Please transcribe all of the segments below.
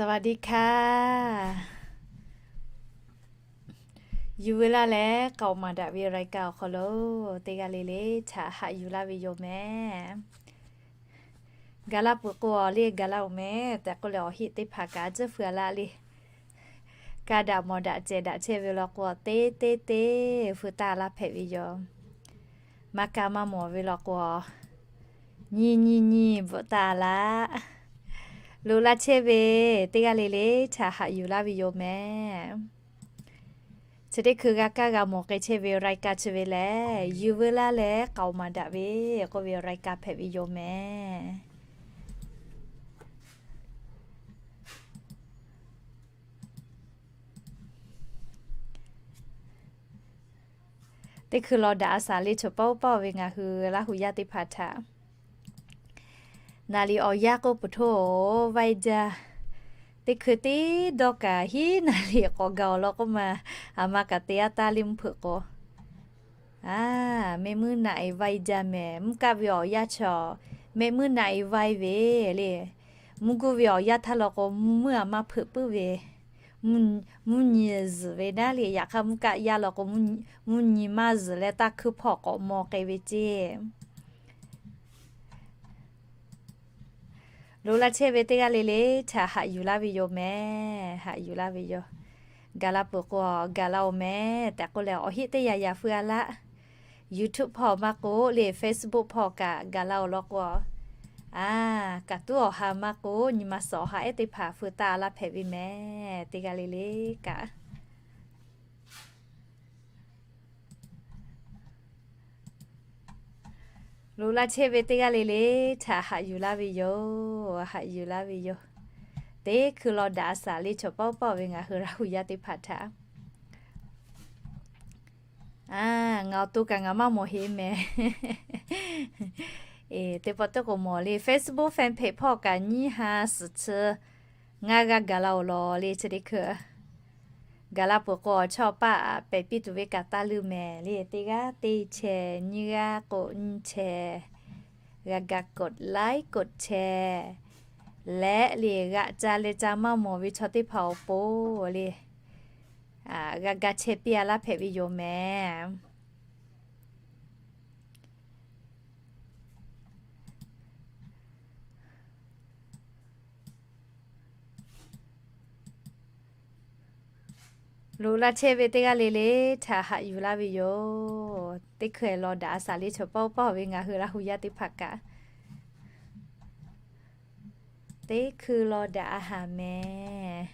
สวัสดีค่ะ Yuˬ veu laˇ leh k'aoˍ maˍ daꞈ ve รายการ awˬ hk'aw lo teˇ g'aˇ le le htaꞈ haꞈ yuˬ laˇ ve yoˬ mehˍ. Gaˬ la peuˬ k'o le gaˬ la-oˬ mehˍ tehꞈ k'oˆ leh awˬ heˆ teˇ hpaˍ kaꞈ tcuhˉ feu-a laˇ le. Ka daꞈ mawˬ daꞈ cehˬ daꞈ chehˇ ve law k'o, teˇ teˇ teˇ feu taˇ laˇ hpehꞈ ve yoˬ. Maˇ ka maˇ mawˬ ve law k'o, nyi nyi nyi bvuhꞈ taˇ laˇ. Loꞈ la chehˇ ve teˇ g'aˇ le le htaꞈ haꞈ yuˬ laˇ ve yoˬ mehˍ. Chi teˇ hkui g'a kaˇ g'a mawˬ k'ai chehˇ ve รายการ chi ve lehˬ, Yuˬ veu laˇ leh k'aoˍ maˍ daꞈ ve k'oˆ ve รายการ hpehꞈ ve yoˬ mehˍ. Teˇ hkui law daꞈ a shaˍ le choˬ paˇ oˇ paˇ-oˬ ve ngaˬ hui Laˇ hu yaˇ teˇ hpaˍ htaꞈ naˍ liꞈ awˬ yanˇ k'oˆ peuˬ htoˇ-oˬ, vaiˇ jaˇ. Teˇ hkui teˇ dawˇ kaꞈ hiˉ naˍ liꞈ k'awꞈ gaˬ-oˬ law k'oˆ ma, aˬ ma kaꞈ te yaˇ taˇ le mvuhˇ hpeuꞈ k'o, a, mehˆ muiˉ naꞈ-e vaiˇ jaˇ mehˍ. Mvuhˇ kaˆ ve awˬ yanˇ chaw, mehˆ muiˉ naꞈ-e vaiˇ ve le. Mvuhˇ guˇ ve awˬ yanˇ htaˇ law k'o, mvuhˇ muiˉ aˬ maˇ hpeuꞈ puiˉ ve, mvuhˇ nyi zuhˬ ve naˉ le. Yaꞈ hk'aˇ mvuhˇ kaˆ yaˇ law k'o, mvuhˇ nyi maˇ zuhˬ leh taˇ hkuiˇ hpawˇ k'awꞈ maw k'ai ve ceˇ. Loꞈ la chehˇ ve teˇ g'aˇ le le htaꞈ haꞈ yuˬ laˇ ve yoˬ mehˍ. Haꞈ yuˬ laˇ ve yoˬ. Gaˬ la peuˬ k'o, gaˬ la-oˬ mehˍ tehꞈ k'oˆ leh awˬ heˆ teˇ yaꞈ yaꞈ feu-a laˇ. YouTube hpawˇ maˇ k'oˆ le, Facebook hpawˇ kaꞈ gaˬ la-oˬ law k'o, a, kaꞈ tuˉ awˬ ha maˇ k'oˆ, nyi ma suhˍ awˬ ha ehˉ teˇ hpaˍ feu taˇ laˇ hpehꞈ ve mehˍ. Teˇ g'aˇ le le kaꞈ Loꞈ la chehˇ ve teˇ g'aˇ le le htaꞈ haꞈ yuˬ laˇ ve yoˬ. Haꞈ yuˬ laˇ ve yoˬ. Teˇ hkui law daꞈ a shaˍ le choˬ paˇ oˇ paˇ-oˬ ve ngaˬ hui Laˇ hu yaˇ teˇ hpaˍ htaꞈ, a, ngaˬ awˬ to kaꞈ ngaˬ maˇ mawˬ heˆ mehˍ. Teˇ pawˆ teˇ k'o mawˬ le, Facebook fan page hpawˇ kaꞈ nyiˇ ha suhˍ chi ngaˇ g'aˇ gaˬ la-oˬ law le. Chi teˇ hkui gaˬ la peuˬ k'o, awˬ chawˇ awˬ paˆ pehˬ piˇ tuˬ ve kaꞈ taˇ leuˇ mehˍ le. Teˇ g'aˇ teˇ chehˇ, nyiˇ g'aˇ k'o nyiˇ chehˇ, g'a ga กดไลค์ กดแชร์ leh le g'aꞈ ca leh ca maˇ mawˬ ve chaw teˇ hpaˍ awˬ pon le, g'a ga chehˇ piˇ-a laˇ hpehꞈ ve yoˬ mehˍ. Loꞈ la chehˇ ve teˇ g'aˇ le le htaꞈ haꞈ yuˬ laˇ ve yoˬ. Teˇ hkui law daꞈ a shaˍ le choˬ paˇ oˇ paˇ-oˬ ve ngaˬ hui Laˇ hu yaˇ teˇ hpaˍ kaꞈ, teˇ hkui law daꞈ a haˍ mehˍ.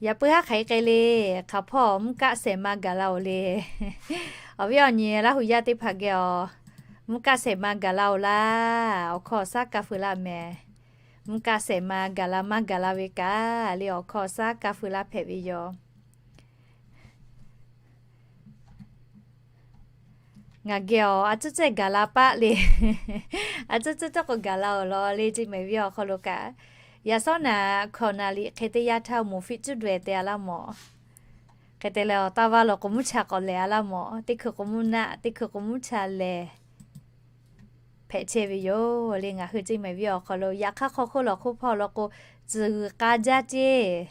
Yaꞈ puiˉ haˉ hk'aˬ hk'e le, hk'aˬ hpawˇ mvuhˇ kaˆ shehˍ ma gaˬ la-oˬ le. Awˬ viˉ awˬ nyi Laˇ hu yaˇ teˇ hpaˍ geh awˬ, mvuhˇ kaˆ shehˍ ma gaˬ la-oˬ laˇ. Awˬ hkawˇ awˬ shaˉ kaˇ feu laˇ mehˍ. Mvuhˇ kaˆ shehˍ ma gaˬ la maˇ gaˬ la ve kaꞈ le, awˬ hkawˇ awˬ shaˉ kaˇ feu laˇ hpehꞈ ve yoˬ. Ngaˬ geh awˬ a cuˉ cehˇ gaˬ la paˆ le. A cuˉ cehˇ tawˇ k'o gaˬ la-oˬ law le, ceˇ mehˍ viˉ awˬ hk'aw lo kaꞈ. Yaꞈ shawˉ naꞈ hkawꞈ naˍ liꞈ hk'e teˇ yanˇ htaˇ moˍ fiˆ cuˉ daweh te-a laˇ mawˬ. Hk'e te leh awˬ taˇ vaˇ law k'o, mvuhˇ cha k'awꞈ lehˬ-a laˇ mawˬ. Teˇ hkui k'o mvuhˇ naˆ, teˇ hkui k'o mvuhˇ cha lehˬ hpehꞈ chehˇ ve yoˬ le. Ngaˬ hui ceˇ mehˍ viˉ awˬ hk'aw lo yaꞈ hk'aˇ hk'aw hk'oˆ lawˬ hk'oˆ hpawˇ law k'o, tcuh g'uiˬ k'a jaˇ ceˇ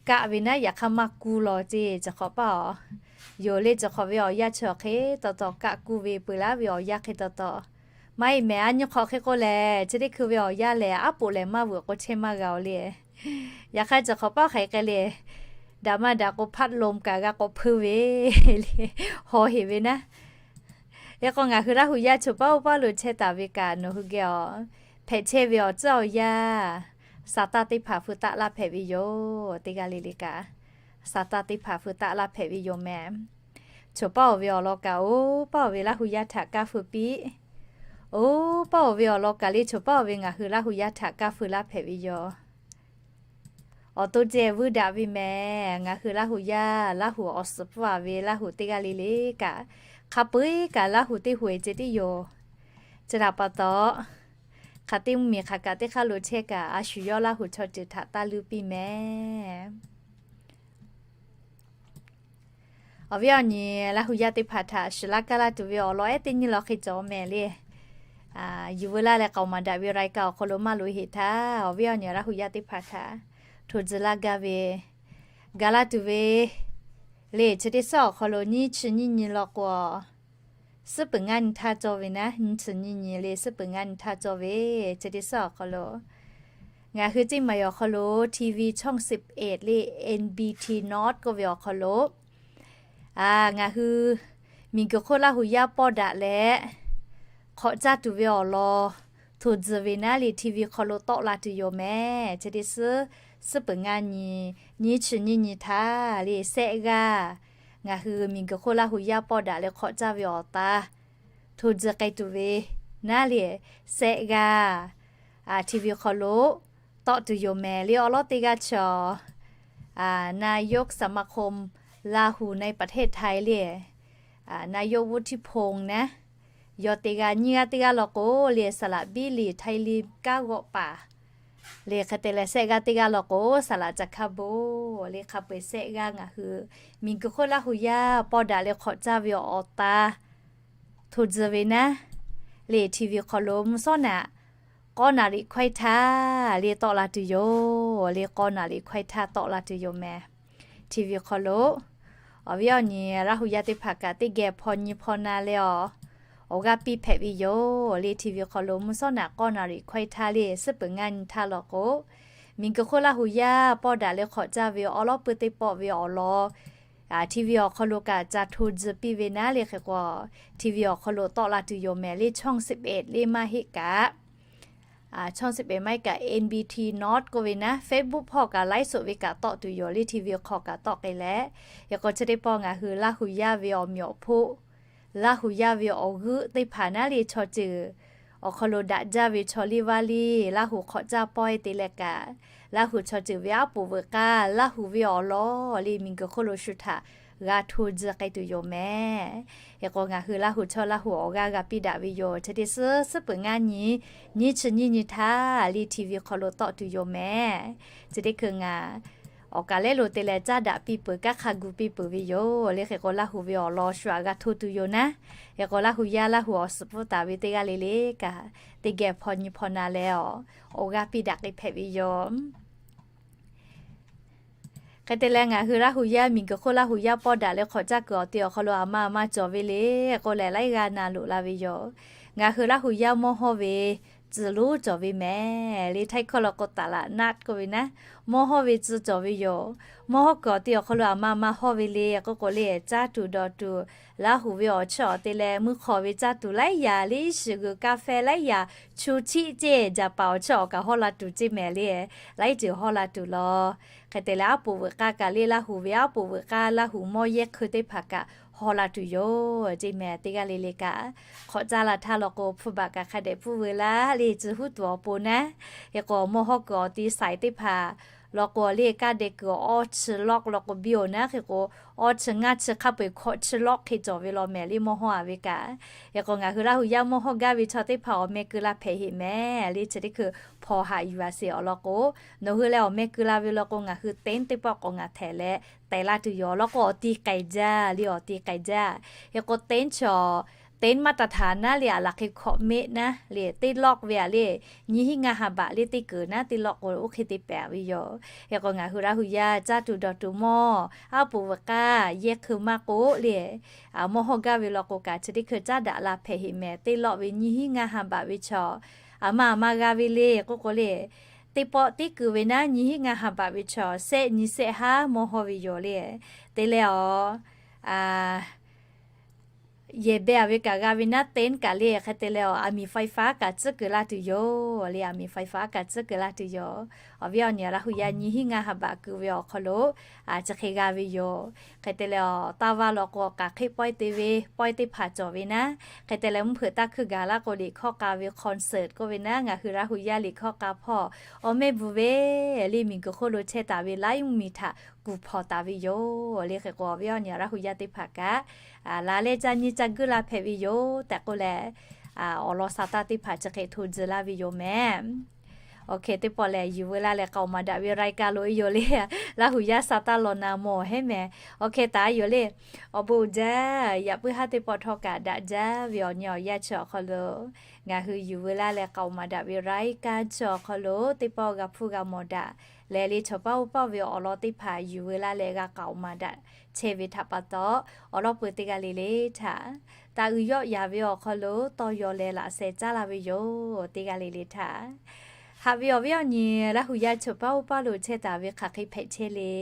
kaˆ ve naˉ, yaꞈ hk'aˇ maˇ kuˇ law ceˇ. Cawˬ hk'awꞈ paˇ-oˬ, yoˬ le. Cawˬ hk'awꞈ ve awˬ yanˇ chi awˬ hk'e taw taw kaˆ kuˇ ve peuˬ laˇ ve awˬ yanˇ hk'e taw taw, maˇ heˆ mehˍ. A nyi hk'awꞈ hk'e k'oˆ lehˬ, chi teˇ hkui ve awˬ yanˇ lehˬ, aˉ poꞈ lehˬ maˇ veuꞈ k'o chehˇ maˇ g'a-oˬ le. Yaꞈ hk'aˇ cawˬ hk'awꞈ paˇ hk'aˬ hk'e le, daꞈ maˇ daꞈ k'o พัดลม kaꞈ g'a k'awꞈ hpeu ve le, haw heˍ ve naˉ. Hk'e k'o ngaˬ hui Laˇ hu yaˇ choˬ paˇ oˇ paˇ lo chehˇ taˍ ve kaꞈ nawˬ hui geh awˬ hpehꞈ chehˇ ve awˬ tcuhˉ awˬ yanˇ, Saˍtanˍ teˇ hpaˍ feu taˆ laˇ hpehꞈ ve yoˬ. Teˇ g'aˇ le le kaꞈ, Saˍtanˍ teˇ hpaˍ feu taˆ laˇ hpehꞈ ve yoˬ mehˍ. Choˬ paˇ-oˬ ve awˬ lawn kaꞈ oˇ paˇ-oˬ ve Laˇ hu yaˇ htaꞈ kaˇ feu piˇ. Oˇ paˇ-oˬ ve awˬ lawn kaꞈ le, choˬ paˇ-oˬ ve ngaˬ hui Laˇ hu yaˇ htaꞈ kaˇ feu laˇ hpehꞈ ve yoˬ. Awˬ to ceh vuiˇ daꞈ ve mehˍ. Ngaˬ hui Laˇ hu yaˇ, Laˇ hu awˬ suhˍ pfuhˇ-a ve Laˇ hu teˇ g'aˇ le le kaꞈ, hk'a peu-eˬ kaꞈ Laˇ hu teˇ hui-eˬ ceh tiˉ yoˬ. Chi htaꞈ pa taw, hk'aˬ teˇ mvuhˇmiˬ hk'aˬ kaꞈ teˇ hk'aˇ lo chehˇ kaꞈ, a shu yawˇ Laˇ hu chaw ceuˬ htaꞈ taˇ leuˇ piˇ mehˍ. Awˬ viˉ awˬ nyi Laˇ hu yaˇ teˇ hpaˍ htaꞈ shiˍ laˇ kaˇ laˇ tuˬ ve awˬ lawn ehˉ teˇ nyiˇ law hk'e cawˬ mehˍ le. Yuˬ veu laˇ leh k'aoˍ maˍ daꞈ ve รายการ awˬ hk'aw lo maˇ loꞈ-e heˆ htaˇ, awˬ viˉ awˬ nyi Laˇ hu yaˇ teˇ hpaˍ htaꞈ hto tcuh laˇ gaˇ ve, gaˬ la tuˬ ve le. Chi teˇ suhˉ awˬ hk'aw lo nyiˇ chi nyiˇ nyi law k'o, suhˉ peuˬ ngaˇ nyi htaˇ cawˇ ve naˉ, nyiˇ chi nyiˇ nyi le suhˉ peuˬ ngaˇ nyi htaˇ cawˇ ve, chi teˇ suhˉ awˬ hk'aw lo ngaˬ hui Ciˇ maˍ awˬ hk'aw lo TV ช่องสิบเอ็ด le, NBT North k'oˆ ve awˬ hk'aw lo ngaˬ hui miˬguiˬ hk'oˆ Laˇ hu yaˇ pawˇ daꞈ leh hk'awꞈ caˇ tuˬ ve awˬ lawn hto tcuh ve naˉ le TV hk'aw lo tawˆ la tuˬ yoˬ mehˍ. Chi teˇ suhˉ, suhˉ peuˬ ngaˇ nyi, nyiˇ chi nyiˇ nyi htaˇ le sehˆ g'aˇ, ngaˬ hui miˬguiˬ hk'oˆ Laˇ hu yaˇ pawˇ daꞈ leh hk'awꞈ caˇ ve awˬ ta hto tcuh k'ai tuˬ ve naˉ le sehˆ g'aˇ, TV hk'aw lo tawˆ tuˬ yoˬ mehˍ le. Awˉ lawˉ teˇ g'aˇ chaw นายกสมาคมลาวในประเทศไทย le, นายก วุฒิพงษ์ naˉ, yawˇ teˇ g'aˇ. Nyiˇ g'aˇ teˇ g'aˇ law k'o le saˍ laꞈ biˇ liꞈ Htaiˇ liˇ kaˉ g'awˆ paˍ le. Hk'e te leh sehˆ g'aˇ teˇ g'aˇ law k'o saˍ laꞈ ca hkaˇ bon le. Hk'a peu-eˬ sehˆ g'aˇ ngaˬ hui miˬguiˬ hk'oˆ Laˇ hu yaˇ pawˇ daꞈ leh hk'awꞈ caˇ ve awˬ ta hto tcuh ve naˉ le TV hk'aw lo mvuhˇ shawˉ naꞈ k'awˇ naˍ riꞈ hkawehˇ htaˇ le tawˆ la tuˬ yoˬ le. K'awˇ naˍ riꞈ hkawehˇ htaˇ tawˆ la tuˬ yoˬ mehˍ. TV hk'aw lo awˬ viˉ awˬ nyi Laˇ hu yaˇ teˇ hpaˍ kaꞈ teˇ geh hpaw nyi hpaw na leh awˬ, awˬ g'aˇ piˇ hpehꞈ ve yoˬ le. TV hk'aw lo mvuhˇ shawˉ naꞈ k'awˇ naˍ riꞈ hkawehˇ htaˇ le suhˉ peuˬ ngaˇ nyi htaˇ law k'o, miˬguiˬ hk'oˆ Laˇ hu yaˇ pawˇ daꞈ leh hk'awꞈ caˇ ve awˉ lawˉ pui teˇ pawˆ ve awˬ lawn TV awˬ hk'aw lo kaꞈ ca hto tcuh piˇ ve naˉ le. Hk'e k'o TV awˬ hk'aw lo tawˆ la tuˬ yoˬ mehˍ le. ช่องสิบเอ็ด le maˇ heˆ kaꞈ ช่องสิบเอ็ด maˇ heˆ kaꞈ NBT North k'oˆ ve naˉ Facebook hpawˇ kaꞈ ไลฟ์สด ve kaꞈ tawˆ tuˬ yoˬ le. TV hk'aw kaꞈ tawˆ k'ai leh, yaꞈ k'o chi teˇ pawˆ ngaˬ hui Laˇ hu yaˇ ve awˬ meꞈ awˬ hpoˆ, Laˇ hu yaˇ ve awˬ g'euˆ teˇ hpaˍ naˉ le chaw ceuˬ awˬ hk'aw lo daꞈ jaˇ ve chaw liˇ vaˇ liˇ Laˇ hu hk'awꞈ caˇ pawehˇ te leh kaꞈ, Laˇ hu chaw ceuˬ ve aˉ poꞈ veuꞈ k'aˇ Laˇ hu ve awˬ lawn le miˬguiˬ hk'oˆ lo shu htaꞈ g'a hto tcuh k'ai tuˬ yoˬ mehˍ. Hk'e k'o ngaˬ hui Laˇ hu chawˇ Laˇ hu awˬ g'aˇ g'a piˇ daꞈ ve yoˬ. Chi teˇ suhˉ suhˉ peuˬ ngaˇ nyi, nyiˇ chi nyiˇ nyi htaˇ le TV hk'aw lo tawˆ tuˬ yoˬ mehˍ. Chi teˇ hkui ngaˬ awˬ kaˍ lehˉ lo te leh caˉ daꞈ piˇ peuˬ, kanˉ hk'a gu piˇ peuˬ ve yoˬ le. Hk'e k'o Laˇ hu ve awˬ lawn shu htaꞈ g'a hto tuˬ yoˬ naˉ. Hk'e k'o Laˇ hu yaˇ Laˇ hu awˬ suhˍ pfuhˇ taˍ ve teˇ g'aˇ le le kaꞈ, teˇ geh hpaw nyi hpaw na leh awˬ, awˬ g'aˇ piˇ daꞈ k'ai hpehꞈ ve yoˬ. Hk'e te leh ngaˬ hui Laˇ hu yaˇ miˬguiˬ hk'oˆ Laˇ hu yaˇ pawˇ daꞈ leh hk'awꞈ caˇ kuiˬ awˬ ti awˬ hk'aw lo aˬ ma aˬ ma cawˬ ve le k'oˆ leh laiˉ g'aˇ na loꞈ la ve yoˬ. Ngaˬ hui Laˇ hu yaˇ mawˇ hawˇ ve tcuh lonˉ cawˬ ve mehˍ le. Htaiˇ hkawˇ law k'o ตลาดนัด k'oˆ ve naˉ, mawˇ hawˇ ve tcuh cawˬ ve yoˬ. Mawˇ hawˇ kuiˬ awˬ ti awˬ hk'aw lo aˬ ma aˬ ma hawˇ ve le k'oˆ k'o le, caˇ tuˬ dawˬ tuˬ Laˇ hu ve awˬ chiˇ awˬ te leh mvuhˇ hk'aw ve caˇ tuˬ laiˉ yaꞈ le, shiˍ g'uiˬ กาแฟ laiˉ yaꞈ, chu chiˆ ceˇ, jaˍ paˍ awˬ chiˇ awˬ kaꞈ hawˇ la tuˬ ceˇ mehˍ le. Laiˉ ceuˬ hawˇ la tuˬ law. Hk'e te leh aˉ poꞈ veuꞈ k'aˇ kaꞈ le Laˇ hu ve aˉ poꞈ veuꞈ k'aˇ Laˇ hu mawˇ yehˇ hkui teˇ hpaˍ kaꞈ hawˇ la tuˬ yoˬ ceˇ mehˍ. Teˇ g'aˇ le le kaꞈ hk'awꞈ caˇ la htaˇ law k'o hpu baꞈ kaꞈ hk'a dehꞈ pfuhˇ veu laˇ le, tcuh huˉ tuˬ awˬ pon naˉ. Hk'e k'o mawˇ hawˇ kuiˬ awˬ ti saiˍ teˇ hpaˍ law k'o le, kaˇ deh kuiˬ awˇ chi lawˆ law k'o biˇ-oˬ naˉ. Hk'e k'o awˇ chi ngaˇ chi hk'a peu-eˬ hkawꞈ chi lawˆ hk'e cawˬ ve law mehˍ le mawˇ hawˇ a ve kaꞈ. Hk'e k'o ngaˬ hui Laˇ hu yaˇ mawˇ hawˇ gaˇ ve chaw teˇ hpaˍ awˬ meh keu la hpehꞈ heˆ mehˍ le. Chi teˇ hkui hpaw haꞈ yuˬ a sheˍ awˬ lawn k'o, nawˬ hui leh awˬ meh keu la ve law k'o ngaˬ hui เต็นท์ teˇ pawˆ k'awꞈ ngaˬ htehꞈ leh tehꞈ la tuˬ yoˬ. Awˬ lawn k'o awˬ ti k'ai jaˇ le, awˬ ti k'ai jaˇ. Hk'e k'o เต็นท์ chaw เต็นท์ มาตรฐาน naˉ le, aˬ laˬ hk'e hkawꞈ meˆ naˉ le, teˇ lawˆ ve a le, nyiˇ hinˉ ngaˇ ha baꞈ le teˇ keunˍ naˉ teˇ lawˆ k'o oˇ hk'e te pehˍ ve yoˬ. Hk'e k'o ngaˬ hui Laˇ hu yaˇ caˇ tuˬ dawˬ tuˬ mawˇ aˉ poꞈ veuꞈ k'aˇ yehˇ hkui maˇ k'oˆ le, mawˇ hawˇ gaˇ ve law k'o kaꞈ chi teˇ hkui caˉ daꞈ la hpehꞈ heˆ mehˍ. Teˇ lawˆ ve nyiˇ hinˉ ngaˇ ha baꞈ ve chaw aˬ ma aˬ ma g'a ve le k'oˆ k'o le, teˇ pawˆ teˇ keu ve naˉ nyiˇ hinˉ ngaˇ ha baꞈ ve chaw sehˆ nyi sehˆ haˉ mawˇ hawˇ ve yoˬ le. Te leh awˬ yehˬ beh a ve kaꞈ g'a ve naˉ เต็นท์ kaꞈ le. Hk'e te leh awˬ aˬ miˍ ไฟฟ้า kaꞈ tcuhˉ kuiˬ la tuˬ yoˬ le, aˬ miˍ ไฟฟ้า kaꞈ tcuhˉ kuiˬ la tuˬ yoˬ. Awˬ viˉ awˬ nyi Laˇ hu yaˇ nyiˇ hinˉ ngaˇ ha baꞈ keu ve awˬ hk'aw lo chi hk'e g'a ve yoˬ. Hk'e te leh awˬ taˇ vaˇ law k'o k'aˬ hk'eˆ pawehˇ te ve pawehˇ teˇ hpaˍ cawˬ ve naˉ. Hk'e te leh mvuhˇ hpeuꞈ taˇ hkuiˇ gaˬ laˇ k'o liꞈ hkawˇ k'a ve คอนเสิร์ต k'oˆ ve naˉ, ngaˬ hui Laˇ hu yaˇ liꞈ hkawˇ k'a hpawˇ awˬ mehˆ bvuhꞈ ve le, miˬguiˬ hk'oˆ lo chehˇ taˍ ve laiˉ mvuhˇmiˬ htaꞈ kuˬ hpawnˬ taˍ ve yoˬ le. Hk'e k'o awˬ viˉ awˬ nyi Laˇ hu yaˇ teˇ hpaˍ kaꞈ la leh ca nyi ca guˇ la hpehꞈ ve yoˬ tehꞈ k'oˆ leh, awˬ lawn sa taˇ teˇ hpaˍ chi hk'e hto tcuh laˇ ve yoˬ mehˍ. Awˬ hk'e teˇ pawˆ lehˬ, yuˬ veu laˇ leh k'aoˍ maˍ daꞈ ve รายการ lo e yoˬ le. Laˇ huˍ yaˇ sa taˇ law na mawˬ heˉ mehˍ. Awˬ hk'e taˍ yoˬ le. Awˬ bon jaˇ, yaꞈ puiˉ haˉ teˇ pawˆ htawˇ kaꞈ daꞈ jaˇ ve awˬ nyi awˬ yanˇ chi awˬ hk'aw lo, ngaˬ hui yuˬ veu laˇ leh k'aoˍ maˍ daꞈ ve รายการ chi awˬ hk'aw lo teˇ pawˆ g'a hpuˇ g'a mawˬ daꞈ leh le, chaw paˉ oˇ paˆ ve awˬ lawn teˇ hpaˍ yuˬ veu laˇ leh g'a k'aoˍ maˍ daꞈ chehˇ ve htaꞈ pa taw, awˬ lawn peuˬ teˇ g'aˇ le le htaꞈ taˍ uiˍ yawˆ yaˍ ve awˬ hk'aw lo tawˇ yaw leh laꞈ sheh caˉ laˇ ve yoˬ. Teˇ g'aˇ le le htaꞈ haꞈ ve awˬ viˉ awˬ nyi Laˇ huˍ yaˇ chaw paˉ oˇ paˆ lo chehˇ taˍ ve hk'aˬ hk'e hpehꞈ chehˇ le.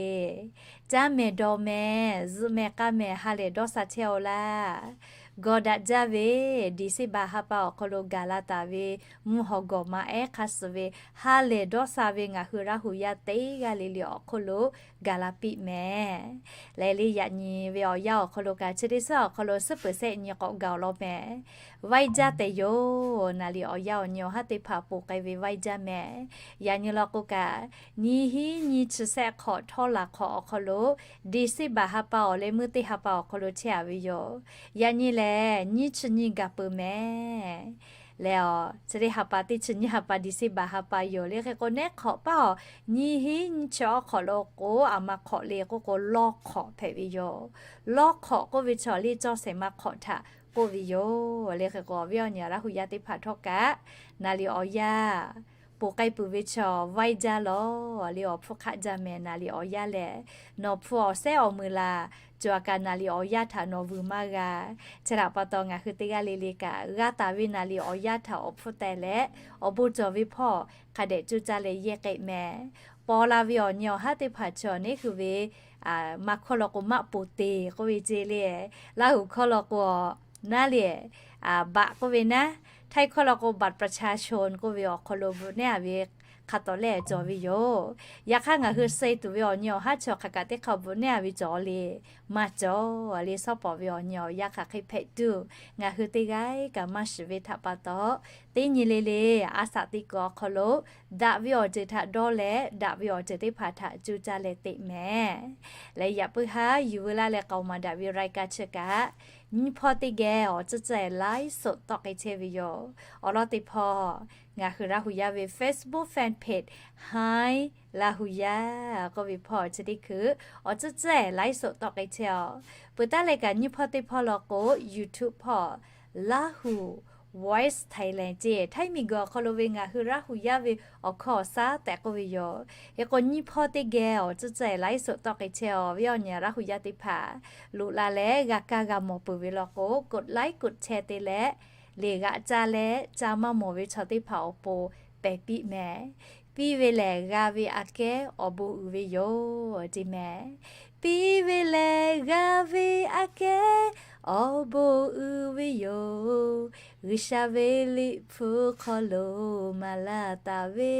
Caˇ mehˍ dawˬ mehˍ, zuhꞈ mehˍ k'aˇ mehˍ, ha lehˬ dawˇ sha chehˇ-oˆ laˇ. Gawˬ daꞈ jaˇ ve, December ha pa awˬ hk'aw lo gaˬ la taˍ ve mvuhˇ haw gawˬ ma ehˉ hk'aˇ suh ve ha lehˬ dawˇ sha ve ngaˬ hui Laˇ huˍ yaˇ teˇ g'aˇ le le awˬ hk'oˆ lo gaˬ la piˇ mehˍ. Leh le yaꞈ nyi ve awˬ yanˇ awˬ hk'aw lo kaꞈ, chi teˇ suhˉ awˬ hk'aw lo suhˉ peuˬ sehˆ nyi k'awꞈ gaˬ awˬ lawn mehˍ. Vaiˇ jaˇ tehꞈ yoˬ. Naˍ liꞈ awˬ yanˇ awˬ nyi awˬ haˉ teˇ hpaˍ ponˬ k'ai ve vaiˇ jaˇ mehˍ. Yaꞈ nyi law k'o kaꞈ, nyiˇ hinˉ nyiˇ chi sehˆ hk'awꞈ htawˇ laˬ hk'awꞈ awˬ hk'aw lo, December ha pa awˬ leh meuˇ teˇ ha pa awˬ hk'aw lo chehˇ a ve yoˬ. Yaꞈ nyi lehˬ, nyiˇ chi nyi gaˬ peuˬ mehˍ. Leh a, chi teˇ ha pa teˇ chi nyiˇ ha pa December ha pa yoˬ le. Hk'e k'o, neˉ hk'awꞈ paˇ awˬ nyiˇ hinˉ nyiˇ chi awˬ hk'awꞈ lo k'o, aˬ ma hk'awꞈ le k'oˆ k'o, lawˇ hk'awꞈ hpehꞈ ve yoˬ. Lawˇ hk'awꞈ k'oˆ ve chaw le cawˇ shehˍ ma hk'awꞈ htaꞈ k'oˆ ve yoˬ le. Hk'e k'o, awˬ viˉ awˬ nyi Laˇ huˍ yaˇ teˇ hpaˍ htawˇ kaꞈ, naˍ liꞈ awˬ yanˇ ponˬ k'ai peuˬ ve chaw vaiˇ jaˇ lawˬ le. Awˬ hpfuhˇ hk'aˆ jaˇ mehˍ. Naˍ liꞈ awˬ yanˇ lehˬ, nawˬ hpu awˬ sehˉ awˬ meuˍ laˬ, cawˬ a kaꞈ naˍ liꞈ awˬ yanˇ htaꞈ nawˬ vuiˬ maˇ g'a. Chi htaꞈ pa taw, ngaˬ hui teˇ g'aˇ le le kaꞈ g'a taˍ ve naˍ liꞈ awˬ yanˇ htaꞈ awˬ hpfuhˇ teh leh, awˬ bon cawˬ ve hpawˇ hk'a dehꞈ coˇ caˇ leh yehˇ k'ai mehˍ. Paw la ve awˬ nyi awˬ haˉ teˇ hpaˍ chi awˬ neˉ hui ve maˇ hkawˇ law k'o, maˆ poˍ te k'oˆ ve ce le. Laˇ huˍ hkawˇ law k'o, naˉ le, baꞈ k'oˆ ve naˉ, htaiˇ hkawˇ law k'o, บัตรประชาชน k'oˆ ve awˬ hk'aw lo bvuhꞈ nehˉ a ve hk'a tawˍ lehˆ cawˬ ve yoˬ. Yaꞈ hk'aˇ, ngaˬ hui suh tuˬ ve awˬ nyi awˬ haˉ chi awˬ hk'aˬ kaꞈ teˇ hk'a bvuhꞈ nehˉ a ve cawˬ le, maˇ cawˬ le. Shawˉ pawˍ ve awˬ nyi awˬ yanˇ hk'aˬ hk'e hpehꞈ tuˬ, ngaˬ hui teˇ g'aˇ kaꞈ maˇ shiˍ ve htaꞈ pa taw, teˇ nyi le le a shaꞈ teꞈ kuiˬ awˬ hk'aw lo daꞈ ve awˬ ceuˬ htaꞈ dawˇ leh, daꞈ ve awˬ ceuˬ teˇ hpaˍ htaꞈ coˇ caˇ leh teꞈ mehˍ. Leh yaꞈ puiˉ haˉ yuˬ veu laˇ leh k'aoˍ maˍ daꞈ ve รายการ chi kaꞈ, nyiˇ hpawˇ teˇ geh awˬ tcuhˉ tcuhˉ laiˉ soꞈ tawˆ k'ai chehˇ ve yoˬ. Awˬ lawn teˇ hpawˇ, ngaˬ hui Laˇ huˍ yaˇ ve Facebook fan page Hi Laˇ huˍ yaˇ k'oˆ ve hpawˇ chi teˇ hkui awˬ tcuhˉ tcuhˉ laiˉ soꞈ tawˆ k'ai chehˇ a. Peuˬ taˉ leh kaꞈ, nyiˇ hpawˇ teˇ hpawˇ law k'o, YouTube hpawˇ Lahu Voice Thailand ce, Htaiˇ miˬguiˬ awˬ hk'aw lo ve ngaˬ hui Laˇ huˍ yaˇ ve awˬ hkawˇ awˬ shaˉ tehꞈ k'oˆ ve yoˬ. Hk'e k'o, nyiˇ hpawˇ teˇ geh awˬ tcuhˉ tcuhˉ laiˉ soꞈ tawˆ k'ai chehˇ a. Awˬ viˉ awˬ nyi Laˇ huˍ yaˇ teˇ hpaˍ, loꞈ la leh g'a kaˇ g'a mawˬ peuˬ ve law k'o, กดไลค์ กดแชร์ te leh, leˬ g'aꞈ caˇ leh caˇ maˇ mawˬ ve chaw teˇ hpaˍ awˬ pon pehˬ piˇ mehˍ. Piˇ ve lehˬ g'a ve aꞈ kehˉ awˬ bon uiˍ ve yoˬ ce mehˍ. Piˇ ve lehˬ g'a ve aꞈ kehˉ awˬ bon uiˍ ve yoˬ. G'uiˬsha ve Liꞈ hpu hk'aw lo maˍ laˇ taˍ ve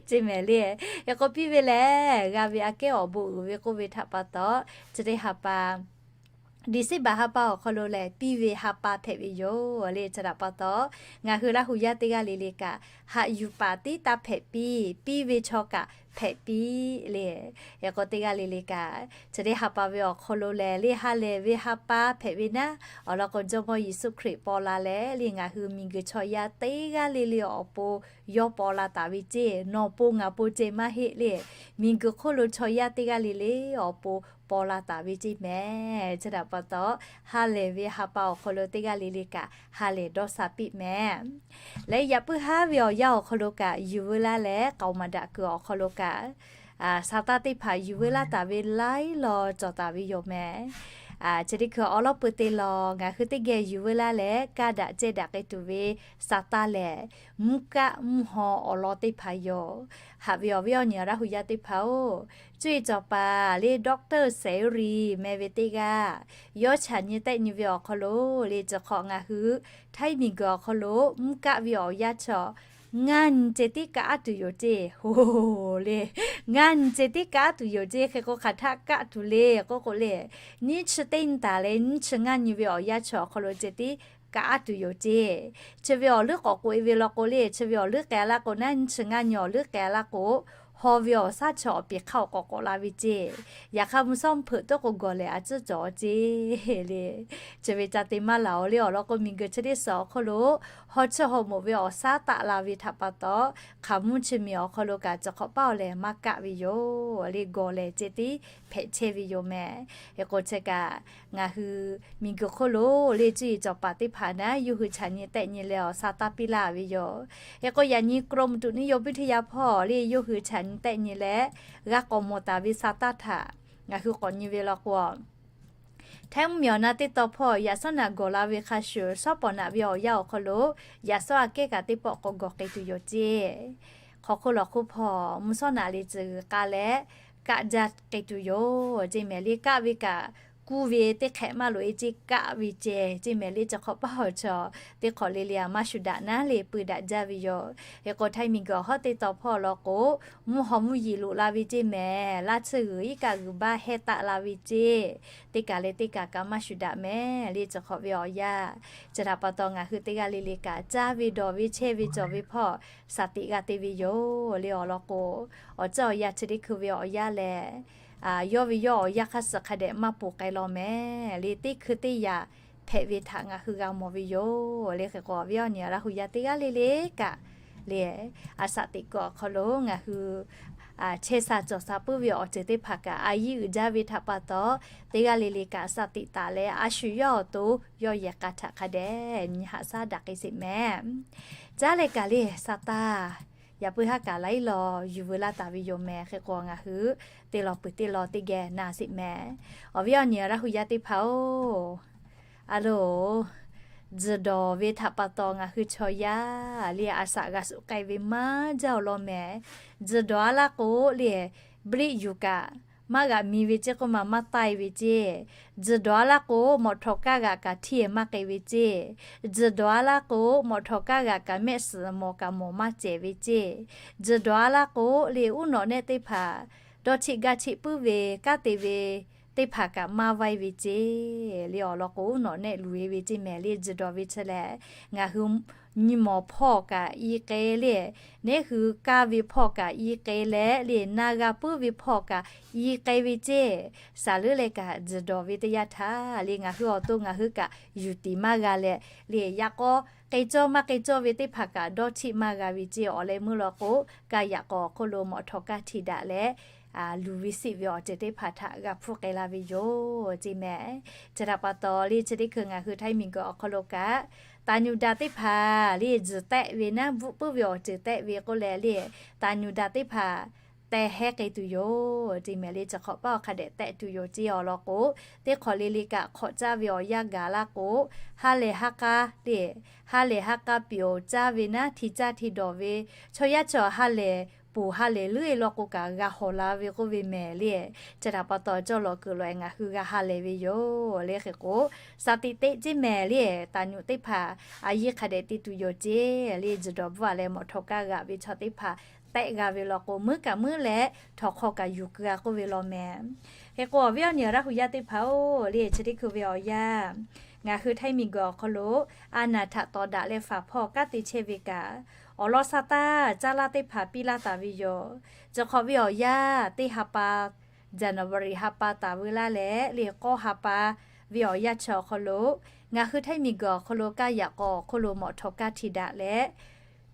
ce mehˍ le. Hk'e k'o, piˇ ve lehˬ g'a ve aꞈ kehˉ awˬ bon uiˍ ve k'oˆ ve htaꞈ pa taw, chi teˇ ha pa December ha pa awˬ hk'aw lo lehˬ, piˇ ve ha pa hpehꞈ ve yoˬ le. Chi htaꞈ pa taw, ngaˬ hui Laˇ huˍ yaˇ teˇ g'aˇ le le kaꞈ, haꞈ yuˬ paˍ tiˉ taˇ hpehꞈ piˇ, piˇ ve chaw kaꞈ hpehꞈ piˇ le. Hk'e k'o, teˇ g'aˇ le le kaꞈ, chi teˇ ha pa ve awˬ hk'aw lo lehˬ, le ha lehˬ ve ha pa hpehꞈ ve naˉ, awˬ lawn k'o, Jawˇmawˇ Yeˍsuˆ Hkriꞈ paw la leh le, ngaˬ hui miˬguiˬ chaw yaˇ teˇ g'aˇ le le awˬ pon yawˇ paw la taˍ ve ce, nawˬ pon ngaˬ pon ce maˇ heˆ le. Miˬguiˬ hk'oˆ lo chaw yaˇ teˇ g'aˇ le le awˬ pon paw la taˍ ve ce mehˍ. Chi htaꞈ pa taw, ha lehˬ ve ha pa awˬ hk'aw lo teˇ g'aˇ le le kaꞈ ha lehˬ dawˇ sha piˇ mehˍ. Leh yaꞈ puiˉ haˉ ve awˬ yanˇ awˬ hk'aw lo kaꞈ, yuˬ veu laˇ leh k'aoˍ maˍ daꞈ kuiˬ awˬ hk'aw lo kaꞈ, Saˍtanˍ teˇ hpaˍ yuˬ veu laˇ taˍ ve laiˉ law cawˬ taˍ ve yoˬ mehˍ. Chi teˇ hkui awˬ lawn peuˬ te law, ngaˬ hui teˇ geh yuˬ veu laˇ leh kaˇ daꞈ ceh daꞈ k'ai tuˬ ve Saˍtanˍ lehˬ, mvuhˇ kaˆ mvuhˇ haw awˬ lawn teˇ hpaˍ yoˬ. Haꞈ ve awˬ viˉ awˬ nyi Laˇ huˍ yaˇ teˇ hpaˍ-oˬ, cuˇ yiˍ cawˬ paˍ le ดอกเตอร์ เสรี meh ve teˇ g'aˇ, yawˇ chaꞈ nyi tehˆ nyi ve awˬ hk'aw lo le, chi hk'awꞈ ngaˬ hui Htaiˇ miˬguiˬ awˬ hk'aw lo mvuhˇ kaˆ ve awˬ yanˇ chaw ngaˇ nyi ceh tiˉ kaˆ aˉ tuˬ yoˬ ce. Hoˬ le, ngaˇ nyi ceh tiˉ kaˆ aˉ tuˬ yoˬ ce. Hk'e k'o, hk'aˬ htaˆ kaˆ tuˬ le k'oˆ k'o le, nyiˇ chi teˇ nyi taˍ leh nyiˇ chi ngaˇ nyi ve awˬ yanˇ chaw awˬ hk'aw lo ceh tiˉ kaˆ aˉ tuˬ yoˬ ce. Chi ve awˬ leuˉ k'awꞈ k'oꞈ e ve law k'o le, chi ve awˬ leuˉ k'ai a laˇ k'o naˉ, nyiˇ chi ngaˇ nyi awˬ leuˉ k'ai a laˇ k'o, haw ve awˬ shaˉ chaw awˬ peˍ hk'aˇ awˬ k'awꞈ k'awꞈ la ve ceˇ. Yaꞈ hk'aˇ mvuhˇ shawˉ mvuhˇ hpeuꞈ tawˇ k'o gawˬ lehˬ a ciˉ cawˬ ceˇ le. Chi ve ca te maˇ laˬ-oˬ le awˬ lawn k'o, miˬguiˬ chi teˇ suhˍ awˬ hk'oˆ lo haw chiˇ haw moˍ ve awˬ shaˉ taˆ la ve htaꞈ pa taw, hk'aˬ mvuhˇ chi miˬ awˬ hk'aw lo kaꞈ chi hk'awꞈ paˉ awˬ lehˬ maˇ kaˆ ve yoˬ le. Gawˬ lehˬ ceh tiˉ hpehꞈ chehˇ ve yoˬ mehˍ. Hk'e k'o chi kaꞈ ngaˬ hui miˬguiˬ hk'oˆ lo le cuˇ yiˍ cawˬ paˍ teˇ hpaˍ naˉ yawˇ hui chaꞈ nyi tehˆ nyi leh awˬ shaˉ taˇ piˇ laˇ ve yoˬ. Hk'e k'o yaꞈ nyi กรมอุตุนิยมวิทยา hpawˇ le yawˇ hui chaꞈ nyi tehˆ nyi leh g'a k'awꞈ mawˬ taˍ ve shaˍ taˇ htaꞈ ngaˬ hui k'awꞈ nyi ve law k'o, Htaiˇ mvuhˇmiˬ awˬ na teˇ tawn hpawˇ yaꞈ shawˉ naꞈ gawˬ la ve hk'a shuˍ, shawˉ pawˍ naꞈ ve awˬ yanˇ awˬ hk'aw lo yaꞈ shawˉ aꞈ kehˉ kaꞈ teˇ pawˆ k'awꞈ gawˬ k'ai tuˬ yoˬ ceˇ. Hk'aw hk'oˆ lawˬ hk'oˆ hpawˇ mvuhˇ shawˉ naꞈ le tcuh g'uiˬ k'a leh kaˆ jaˇ k'ai tuˬ yoˬ ceˇ mehˍ le. Kaˆ ve kaꞈ kuˇ ve teˇ hk'ehꞈ maˇ loꞈ e ceˇ, kaˆ ve ceh ceˇ mehˍ le. Chi hk'awꞈ paˉ awˬ chaw teˇ hk'awꞈ le le a maˇ shuˍ daꞈ naˉ le pui daꞈ jaˇ ve yoˬ. Hk'e k'o Htaiˇ miˬguiˬ awˬ hawˉ teˇ tawn hpawˇ law k'o, mvuhˇ haw mvuhˇ yeˬ loꞈ la ve ceˇ mehˍ. Laˇ tsuhˇ g'uiˬ iˉ kaˆ g'uiˬ baˇ hehˇ taˆ la ve ceˇ. Teˇ kaˬ leh teˇ kaˬ kaꞈ maˇ shuˍ daꞈ mehˍ le. Chi hk'awꞈ ve awˬ yanˇ, chi htaꞈ pa taw ngaˬ hui teˇ g'aˇ le le kaꞈ caˇ ve dawˬ ve chehˇ ve cawˬ ve hpawˇ shaˍ tiꞈ g'a te ve yoˬ le awˬ lawn k'o, awˬ ceuˬ awˬ yanˇ chi teˇ hkui ve awˬ yanˇ lehˬ, yawˇ ve yawˇ awˬ yanˇ hk'aˇ suh hk'a dehꞈ maˇ ponˬ k'ai law mehˍ le. Teˇ hkui teˇ yanˇ hpehꞈ ve htaꞈ ngaˬ hui g'a mawˬ ve yoˬ le. Hk'e k'o awˬ viˉ awˬ nyi Laˇ hu yaˇ teˇ g'aˇ le le kaꞈ le, a shaꞈ teꞈ kuiˬ awˬ hk'aw lo ngaˬ hui chehˇ sha cawˬ sha puiˉ ve awˬ ceuˬ teˇ hpaˍ kaꞈ a yiˇ uiˍ jaˇ ve htaꞈ pa taw, teˇ g'aˇ le le kaꞈ shaꞈ tiꞈ taˍ leh a shu yawˇ awˬ to yawˇ yehˬ k'a htaꞈ hk'a dehꞈ nyi haꞈ shaˉ daꞈ k'ai sheˍ mehˍ. Caˉ leh kaꞈ le sha taˇ, yaꞈ puiˉ haˉ kaꞈ laiˉ law yuˬ veu laˇ taˍ ve yoˬ mehˍ. Hk'e k'o ngaˬ hui teˇ law peuˬ teˇ law teˇ geh na sheˍ mehˍ. Awˬ viˉ awˬ nyi Laˇ hu yaˇ teˇ hpaˍ-oˬ, a loˬ, tzuhˬ dawˬ ve htaꞈ pa taw ngaˬ hui chaw yaˇ le a shaꞈ g'a suh k'ai ve maˇ jaˇ awˬ lawn mehˍ. Tzuhˬ dawˬ a laˇ k'o le, briˆ yuˬ kaꞈ maˇ g'aꞈ mi ve ceˇ k'oˆ ma maˇ taiˇ ve ceˇ. Tzuhˬ dawˬ a laˇ k'o, mawꞈ htawꞈ kaˇ g'aꞈ kaꞈ htiˇ maˇ k'ai ve ceˇ. Tzuhˬ dawˬ a laˇ k'o, mawꞈ htawꞈ kaˇ g'aꞈ kaꞈ mehˆ suhˍ mawˬ kaꞈ mawˬ maˇ cehˬ ve ceˇ. Tzuhˬ dawˬ a laˇ k'o le, uˉ nawꞈ nehˆ teˇ hpaˍ dawˇ htiˆ gaˇ htiˆ puiˉ ve kanˉ te ve teˇ hpaˍ kaꞈ maˇ vaiˇ ve ceˇ le awˬ lawn k'o, uˉ nawꞈ nehˆ luˬ e ve ceˇ mehˍ le. Tzuhˬ dawˬ ve chi lehˬ, ngaˬ hui nyi mawˬ hpawˇ kaꞈ i k'ai le, neˉ hui kaˇ ve hpawˇ kaꞈ i k'ai leh le, na g'a puiˉ ve hpawˇ kaꞈ i k'ai ve ceˇ. Shaˍ leuˉ leh kaꞈ tzuhˬ dawˬ ve teˇ yanˇ htaˇ le, ngaˬ hui awˬ to ngaˬ hui kaꞈ yuˬ tiˍ maˇ g'a leh le, yaꞈ k'aw k'ai cawˇ maˇ k'ai cawˇ ve teˇ hpaˍ kaꞈ dawˇ htiˆ maˇ g'a ve ceˇ. Awˬ leh meuˇ law k'o, kaˇ yaꞈ k'aw awˬ hk'oˆ lo mawꞈ htawꞈ kaˇ htiꞈ daꞈ leh luˬ ve siˆ ve awˬ ceuˬ teˇ hpaˍ htaꞈ g'a hpuˇ k'ai la ve yoˬ ceˇ mehˍ. Chi htaꞈ pa taw le chi teˇ hkui ngaˬ hui Htaiˇ miˬguiˬ awˬ hk'aw lo kaꞈ, taˍ nyuˍ daꞈ teˇ hpaˍ le tzuhˬ tehˆ ve naˉ bvuhˆ puiˉ ve awˬ ceuˬ tehˆ ve k'oˆ leh le, taˍ nyuˍ daꞈ teˇ hpaˍ tehˆ hehˉ k'ai tuˬ yoˬ ceˇ mehˍ le. Chi hk'awꞈ paˉ awˬ hk'a dehꞈ tehˆ tuˬ yoˬ ceˇ awˬ lawn k'o, teˇ hk'awꞈ le le kaꞈ hk'awꞈ caˇ ve awˬ yanˇ gaˬ laˇ k'o, ha lehˬ ha k'a le, ha lehˬ ha k'a piˍ awˬ caˇ ve naˉ hti caˇ hti dawˬ ve chaw yaˇ chaw ha lehˬ poˬ ha lehˬ leuˉ e law k'o kaꞈ g'a hawˬ la ve k'oˆ ve mehˍ le. Chi htaꞈ pa taw cawˇ lawꞈ kuiˬ lawꞈ e ngaˬ hui g'a ha lehˬ ve yoˬ le. Hk'e k'o, shaˍ tiꞈ teˇ ceˇ mehˍ le, taˍ nyuˍ teˇ hpaˍ a yiˇ hk'a dehꞈ te tuˬ yoˬ ceˇ le. Tzuhˬ dawˬ bvuhˆ a leh mawꞈ htawꞈ kaˇ g'aꞈ ve chaw teˇ hpaˍ tehˆ g'a ve law k'o, meuˉ kaꞈ meuˉ leh htawnˍ hk'aw kaꞈ yuˬ keu a k'oˆ ve law mehˍ. Hk'e k'o awˬ viˉ awˬ nyi Laˇ hu yaˇ teˇ hpaˍ-oˬ le, chi teˇ hkui ve awˬ yanˇ ngaˬ hui Htaiˇ miˬguiˬ awˬ hk'aw lo a naˍ htaꞈ tawˍ daꞈ leh faˍ hpawˇ kanˉ te chehˇ ve kaꞈ, awˬ lawn sha taˇ caˇ laˇ teˇ hpaˍ piˇ laˇ taˍ ve yoˬ. Chi hk'awꞈ ve awˬ yanˇ teˇ ha pa, January ha pa taˍ veu laˇ leh le k'awˇ ha pa ve awˬ yanˇ chi awˬ hk'aw lo, ngaˬ hui Htaiˇ miˬguiˬ awˬ hk'aw lo kaˇ yaꞈ k'aw awˬ hk'oˆ lo mawꞈ htawꞈ kaˇ htiꞈ daꞈ leh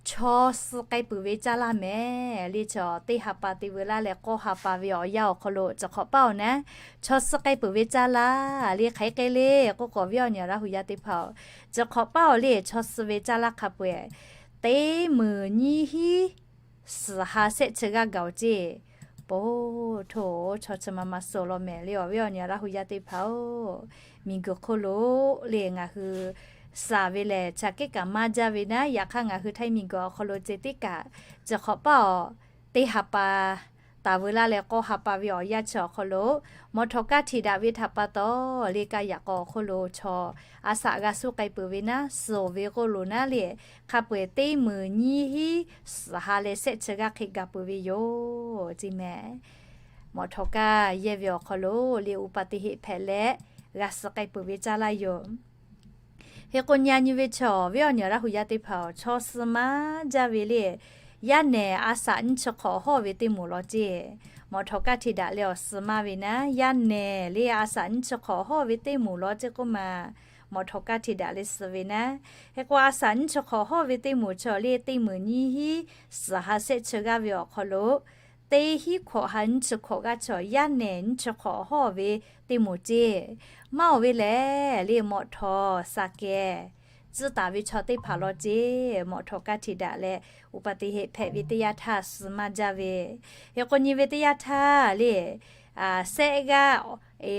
chaw suh k'ai peuˬ ve caˇ laˇ mehˍ le. Chi teˇ ha pa te veu laˇ leh k'awˇ ha pa ve awˬ yanˇ awˬ hk'aw lo chi hk'awꞈ paˉ awˬ naˉ chaw suh k'ai peuˬ ve caˇ laˇ le. Hk'aˬ hk'e le k'oˆ k'o awˬ viˉ awˬ nyi Laˇ hu yaˇ teˇ hpaˍ-oˬ, chi hk'awꞈ paˉ awˬ le chaw suh ve caˇ laˇ hk'a peu-eˬ teˇ meunˍ nyiˇ hinˉ suhˍ ha shehˆ chi g'aˇ gaˬ-oˬ ceˇ. Poˬ htoꞈ, chaw chi ma ma suh law mehˍ le awˬ viˉ awˬ nyi Laˇ hu yaˇ teˇ hpaˍ-oˬ, miˬguiˬ hk'oˆ lo le ngaˬ hui shaˍ ve lehˬ chaꞈ kehˉ kaꞈ maˇ jaˇ ve naˉ, yaꞈ hk'aˇ ngaˬ hui Htaiˇ miˬguiˬ awˬ hk'aw lo ceh tiˉ kaꞈ, chi hk'awꞈ paˉ awˬ teˇ ha pa taˍ veu laˇ leh k'awˇ ha pa ve awˬ yanˇ chi awˬ hk'aw lo mawꞈ htawꞈ kaˇ htiꞈ daꞈ ve htaꞈ pa taw le kaˇ yaꞈ k'aw awˬ hk'oˆ lo chaw a shaꞈ g'a suh k'ai peuˬ ve naˉ suh-oˬ ve k'oˆ lo naˉ le, hk'a peu-eˬ teˇ meunˍ nyiˇ hinˉ suhˍ ha leh shehˆ chi g'aˇ hk'e gaˬ peuˬ ve yoˬ ceˇ mehˍ. Mawꞈ htawꞈ kaˇ yehˇ ve awˬ hk'aw lo le uˍ paˍ teˇ heˆ hpehꞈ leh g'a suh k'ai peuˬ ve caˇ laˇ yoˬ. Hk'e k'o nyi a nyi ve chaw viˉ awˬ nyi Laˇ hu yaˇ teˇ hpaˍ-oˬ, chaw suh maˇ jaˇ ve le, Yaˇ nehˬ a saꞈ nyiˇ chi hk'awꞈ hawˇ ve teˇ moˍ law ceˇ. Mawꞈ htawꞈ kaˇ hti daꞈ leh awˬ suh maˇ ve naˉ, yaˇ nehˬ le a saꞈ nyiˇ chi hk'awꞈ hawˇ ve teˇ moˍ law ceˇ k'oˆ ma. Mawꞈ htawꞈ kaˇ hti daꞈ leh suh ve naˉ, hk'e k'o a saꞈ nyiˇ chi hk'awꞈ hawˇ ve teˇ moˍ chi le teˇ meunˍ nyiˇ hinˉ suhˍ ha shehˆ chi g'aˇ ve awˬ hk'aw lo, teˇ hinˉ hkawꞈ ha nyiˇ chi hkawꞈ g'aˇ chi yaˇ nehˬ nyiˇ chi hk'awꞈ hawˇ ve teˇ moˍ ceˇ. Maˇ oˬ ve lehˬ le mawꞈ htawꞈ saˍ kehˍ tcuhˉ taˍ ve chaw teˇ hpaˍ law ceˇ. Mawꞈ htawꞈ kaˇ hti daꞈ leh อุบัติเหตุ hpehꞈ ve teˇ yanˇ htaˇ suh maˇ jaˇ ve. Hk'e k'o nyi ve teˇ yanˇ htaˇ le, sehˆ g'aˇ,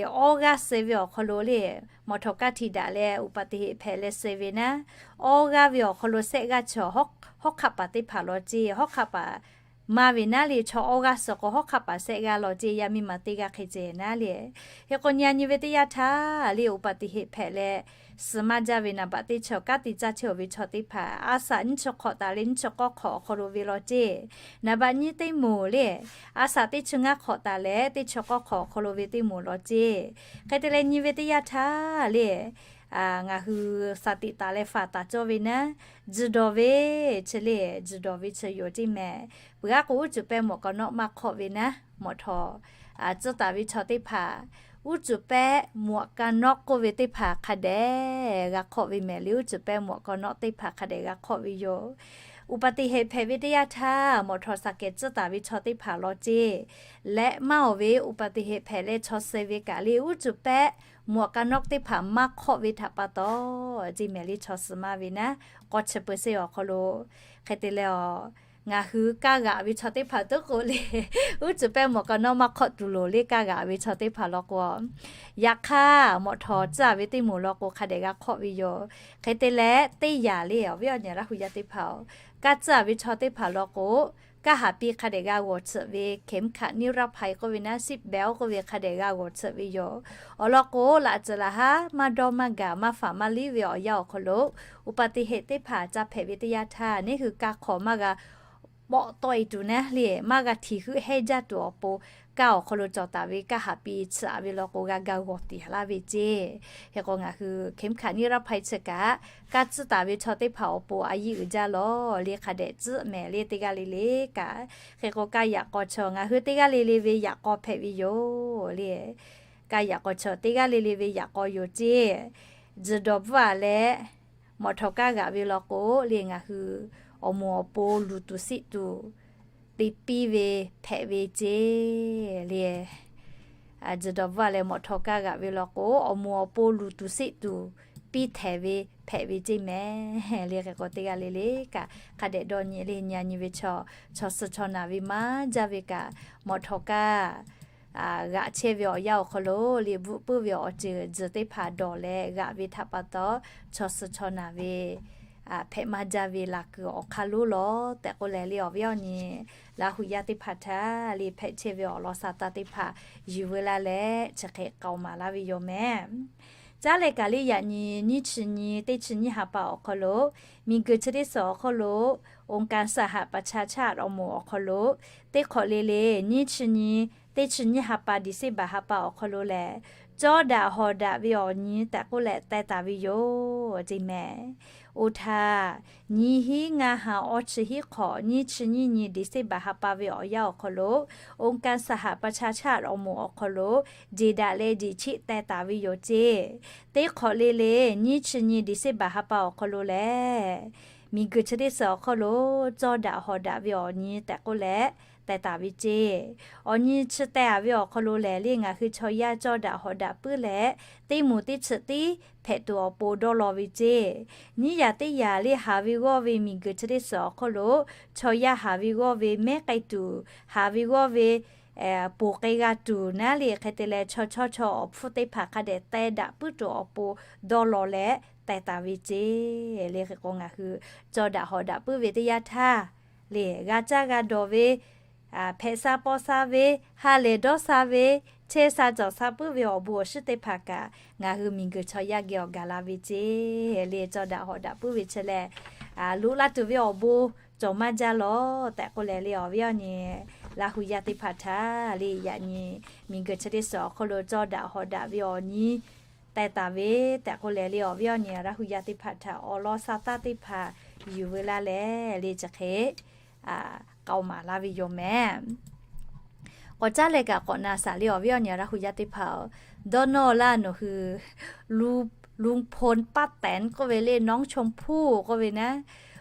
awˇ g'aˇ suh ve awˬ hk'aw lo le, mawꞈ htawꞈ kaˇ hti daꞈ leh อุบัติเหตุ hpehꞈ leh suh ve naˉ, awˇ g'aˇ ve awˬ hk'aw lo sehˆ g'aˇ chi hawˉ hk'aˆ paˍ teˇ hpaˍ law ceˇ. Hawˉ hk'aˆ paˍ maˇ ve naˉ le chaw awˇ g'aˇ suh k'o hawˉ hk'aˆ paˍ sehˆ g'aˇ law ceˇ. Yaˇ miˇ ma teˇ g'aˇ hk'e ceh naˉ le. Hk'e k'o nyi a nyi ve teˇ yanˇ htaˇ le อุบัติเหตุ hpehꞈ leh suh maˇ jaˇ ve naˍ baꞈ teˇ chi awˬ kanˉ te caˇ chehˇ-oˬ ve chaw teˇ hpaˍ a saꞈ nyiˇ chi hk'awꞈ taˍ leh nyiˇ chi k'awˇ hk'awꞈ awˬ hk'aw lo ve law ceˇ. Naˍ baꞈ nyiˇ teˇ moˍ le, a saꞈ teˇ chi ngaˇ hk'awꞈ taˍ leh teˇ chi k'awˇ hk'awꞈ awˬ hk'aw lo ve teˇ moˍ law ceˇ. Hk'e te leh nyi ve teˇ yanˇ htaˇ le, ngaˬ hui saˍ tiꞈ taˍ leh faˍ taˍ cawˇ ve naˉ, tzuhˬ dawˬ ve chi le, tzuhˬ dawˬ ve chi yoˬ ceˇ mehˍ. Peuˬ aˉ k'o uˉ cuˬ pehˇ mawꞈ ka nawˆ maˇ hk'awˆ ve naˉ, mawꞈ htawꞈ tcuhˉ taˍ ve chaw teˇ hpaˍ, uˉ cuˬ pehˇ mawꞈ ka nawˆ k'oˆ ve teˇ hpaˍ hk'a dehꞈ g'a hk'awˆ ve mehˍ le. Uˉ cuˬ pehˇ mawꞈ ka nawˆ teˇ hpaˍ hk'a dehꞈ g'a hk'awˆ ve yoˬ. อุบัติเหตุ hpehꞈ ve teˇ yanˇ htaˇ mawꞈ htawꞈ saˍ kehˍ tcuhˉ taˍ ve chaw teˇ hpaˍ law ceˇ. Leh maˇ oˬ ve อุบัติเหตุ hpehꞈ leh chaw suh ve kaꞈ le uˉ cuˬ pehˇ mawꞈ ka nawˆ teˇ hpaˍ maˇ hk'awˆ ve htaꞈ pa taw ceˇ mehˍ le chaw suh maˇ ve naˉ, k'awˇ chi peu se awˬ hk'aw lo. Hk'e te leh a, ngaˬ hui kaˇ g'aꞈ ve chaw teˇ hpaˍ tuˉ k'o le, uˉ cuˬ pehˇ mawꞈ ka nawˆ maˇ hk'awˆ tuˬ loˍ le kaˇ g'aꞈ ve chaw teˇ hpaˍ law k'o, yaꞈ hk'aˇ mawꞈ htawꞈ tcuhˉ a ve teˇ moˍ law k'o hk'a dehꞈ g'a hk'awˆ ve yoˬ. Hk'e te leh teˇ yanˇ le awˬ viˉ awˬ nyi Laˇ hu yaˇ teˇ hpaˍ-oˬ, kaˇ tcuhˉ a ve chaw teˇ hpaˍ law k'o, kaˇ haˍ pi hk'a dehꞈ g'a g'awˬ tsuhꞈ ve เข็มขัดนิรภัย k'oˆ ve naˉ ซีทเบลต์ k'oˆ ve hk'a dehꞈ g'a g'awˬ tsuhꞈ ve yoˬ. Awˬ lawn k'o laꞈ tcuhꞈ laˬ haˉ maˇ dawˇ maˇ gaˬ maˇ faˍ maˇ liˉ ve awˬ yanˇ awˬ hk'aw lo อุบัติเหตุ teˇ hpaˍ ca hpehꞈ ve teˇ yanˇ htaˇ neˇ hui kaˇ hk'awꞈ maˇ g'a pawˆ tawˆ e tuˬ naˉ le maˇ g'a htiˍ heuˆ hehnˇ jaˇ tuˬ awˬ pon, kaˇ awˬ hk'aw lo cawˬ taˍ ve kaˇ haˍ pi tsuhꞈ a ve law k'o g'a ga g'awˬ tiˍ laˇ ve ceˇ. Hk'e k'o ngaˬ hui เข็มขัดนิรภัย chi kaꞈ kaˇ tcuhˉ taˍ ve chaw teˇ hpaˍ awˬ pon a yiˇ uiˍ jaˇ lawˬ le hk'a dehꞈ tcuhˉ mehˍ le teˇ g'aˇ le le kaꞈ. Hk'e k'o kaˇ yaꞈ k'aw chaw ngaˬ hui teˇ g'aˇ le le ve yaꞈ k'aw hpehꞈ ve yoˬ le. Kaˇ yaꞈ k'aw chaw teˇ g'aˇ le le ve yaꞈ k'aw yoˬ ceˇ. Tzuhˬ dawˬ bvuhˆ a leh mawꞈ htawꞈ kaˇ g'aꞈ ve law k'o le ngaˬ hui awˬ moˍ awˬ pon luˬ tuˬ siˆ tuˬ te piˇ ve hpehꞈ ve ceˇ le. Tzuhˬ dawˬ bvuhˆ a leh mawꞈ htawꞈ kaˇ g'aꞈ ve law k'o awˬ moˍ awˬ pon luˬ tuˬ siˆ tuˬ piˇ htehˍ ve hpehꞈ ve ceˇ mehˍ le. Hk'e k'o teˇ g'aˇ le le kaꞈ hk'a dehꞈ dawˇ nyi le nyi a nyi ve chaw, chaw suh chaw naˬ ve maˇ jaˇ ve kaꞈ mawꞈ htawꞈ kaˇ g'aꞈ chehˇ ve awˬ yanˇ awˬ hk'aw lo le bvuhˆ puiˉ ve awˬ ceuˬ tzuhˬ teˇ hpaˍ dawˬ leh g'aꞈ ve htaꞈ pa taw, chaw suh chaw naˬ ve hpehꞈ maˇ jaˇ ve laˬ kuiˬ awˬ hk'aˇ lonˉ lawˬ tehꞈ k'oˆ leh le awˬ viˉ awˬ nyi Laˇ hu yaˇ teˇ hpaˍ htaꞈ le hpehꞈ chehˇ ve awˬ lawn sa taˇ teˇ hpaˍ yuˬ veu laˇ leh chi hk'e k'aoˍ maˍ laˇ ve yoˬ mehˍ. Caˉ leh kaꞈ le yaꞈ nyi nyiˇ chi nyi teˇ chi nyiˇ ha pa awˬ hk'aw lo, miˬguiˬ chi teˇ suhˍ awˬ hk'aw lo องค์การสหประชาชาติ awˬ moˍ awˬ hk'aw lo teˇ hk'awꞈ le le nyiˇ chi nyi teˇ chi nyiˇ ha pa December ha pa awˬ hk'aw lo lehˬ, cawˇ daꞈ hawˍ daꞈ ve awˬ nyi tehꞈ k'oˆ leh teh taˍ ve yoˬ ceˇ mehˍ. Oˇ htaˇ, nyiˇ hinˉ ngaˇ ha awˇ chi hiˉ hk'awꞈ nyiˇ chi nyiˇ nyi December ha pa ve awˬ yanˇ awˬ hk'aw lo องค์การสหประชาชาติ awˬ moˍ awˬ hk'aw lo jeˬ daꞈ leh jeˬ chiˆ teh taˍ ve yoˬ ceˇ. Teˇ hk'awꞈ le le nyiˇ chi nyi December ha pa awˬ hk'aw lo lehˬ, miˬguiˬ chi teˇ suhˍ awˬ hk'aw lo cawˇ daꞈ hawˍ daꞈ ve awˬ nyi tehꞈ k'oˆ leh teh taˍ ve ceˇ. Awˬ nyi chi teh a ve awˬ hk'aw lo lehˬ le ngaˬ hui chaw yaˇ cawˇ daꞈ hawˍ daꞈ puiˉ leh, teˇ moˍ teˇ chi tiˉ hpehꞈ tuˬ awˬ pon dawˇ law ve ceˇ. Nyiˇ yaꞈ teˇ yaꞈ le haˍ ve g'awˇ ve miˬguiˬ chi teˇ suhˍ awˬ hk'aw lo chaw yaˇ haˍ ve g'awˇ ve mehˉ k'ai tuˬ, haˍ ve g'awˇ ve ponˬ k'ai g'a tuˬ naˉ le hk'e te leh chaw chawˇ chaw awˬ hpfuhˇ teˇ hpaˍ hk'a dehꞈ teh daꞈ puiˉ tuˬ awˬ pon dawˇ law leh teh taˍ ve ceˇ. Le hk'e k'o ngaˬ hui cawˇ daꞈ hawˍ daꞈ puiˉ ve teˇ yanˇ htaˇ le g'a caˇ g'a dawˬ ve, hpehꞈ sha paw sha ve, ha lehˬ dawˇ sha ve, chehˇ sha cawˬ sha puiˉ ve awˬ bon awˬ shiˉ teˇ hpaˍ kaꞈ ngaˬ hui miˬguiˬ chaw yaˇ geh awˬ gaˬ la ve ceˇ. Le cawˇ daꞈ hawˍ daꞈ puiˉ ve chi lehˬ, loꞈ la tuˬ ve awˬ bon cawˬ maˇ jaˇ lawˬ tehꞈ k'oˆ leh le awˬ viˉ awˬ nyi Laˇ hu yaˇ teˇ hpaˍ htaꞈ le yaꞈ nyi miˬguiˬ chi teˇ suhˍ awˬ hk'aw lo cawˇ daꞈ hawˍ daꞈ ve awˬ nyi teh taˍ ve tehꞈ k'oˆ leh le awˬ viˉ awˬ nyi Laˇ hu yaˇ teˇ hpaˍ htaꞈ awˬ lawn sa taˇ teˇ hpaˍ yuˬ veu laˇ leh le chi hk'e k'aoˍ maˍ laˇ ve yoˬ mehˍ. K'awꞈ caˉ leh kaꞈ k'awꞈ na shaˍ le awˬ viˉ awˬ nyi Laˇ hu yaˇ teˇ hpaˍ-oˬ, dawˇ nawˇ laˇ nawˬ hui ลุงพล ป้าแตน k'oˆ ve le น้องชมพู่ k'oˆ ve naˉ,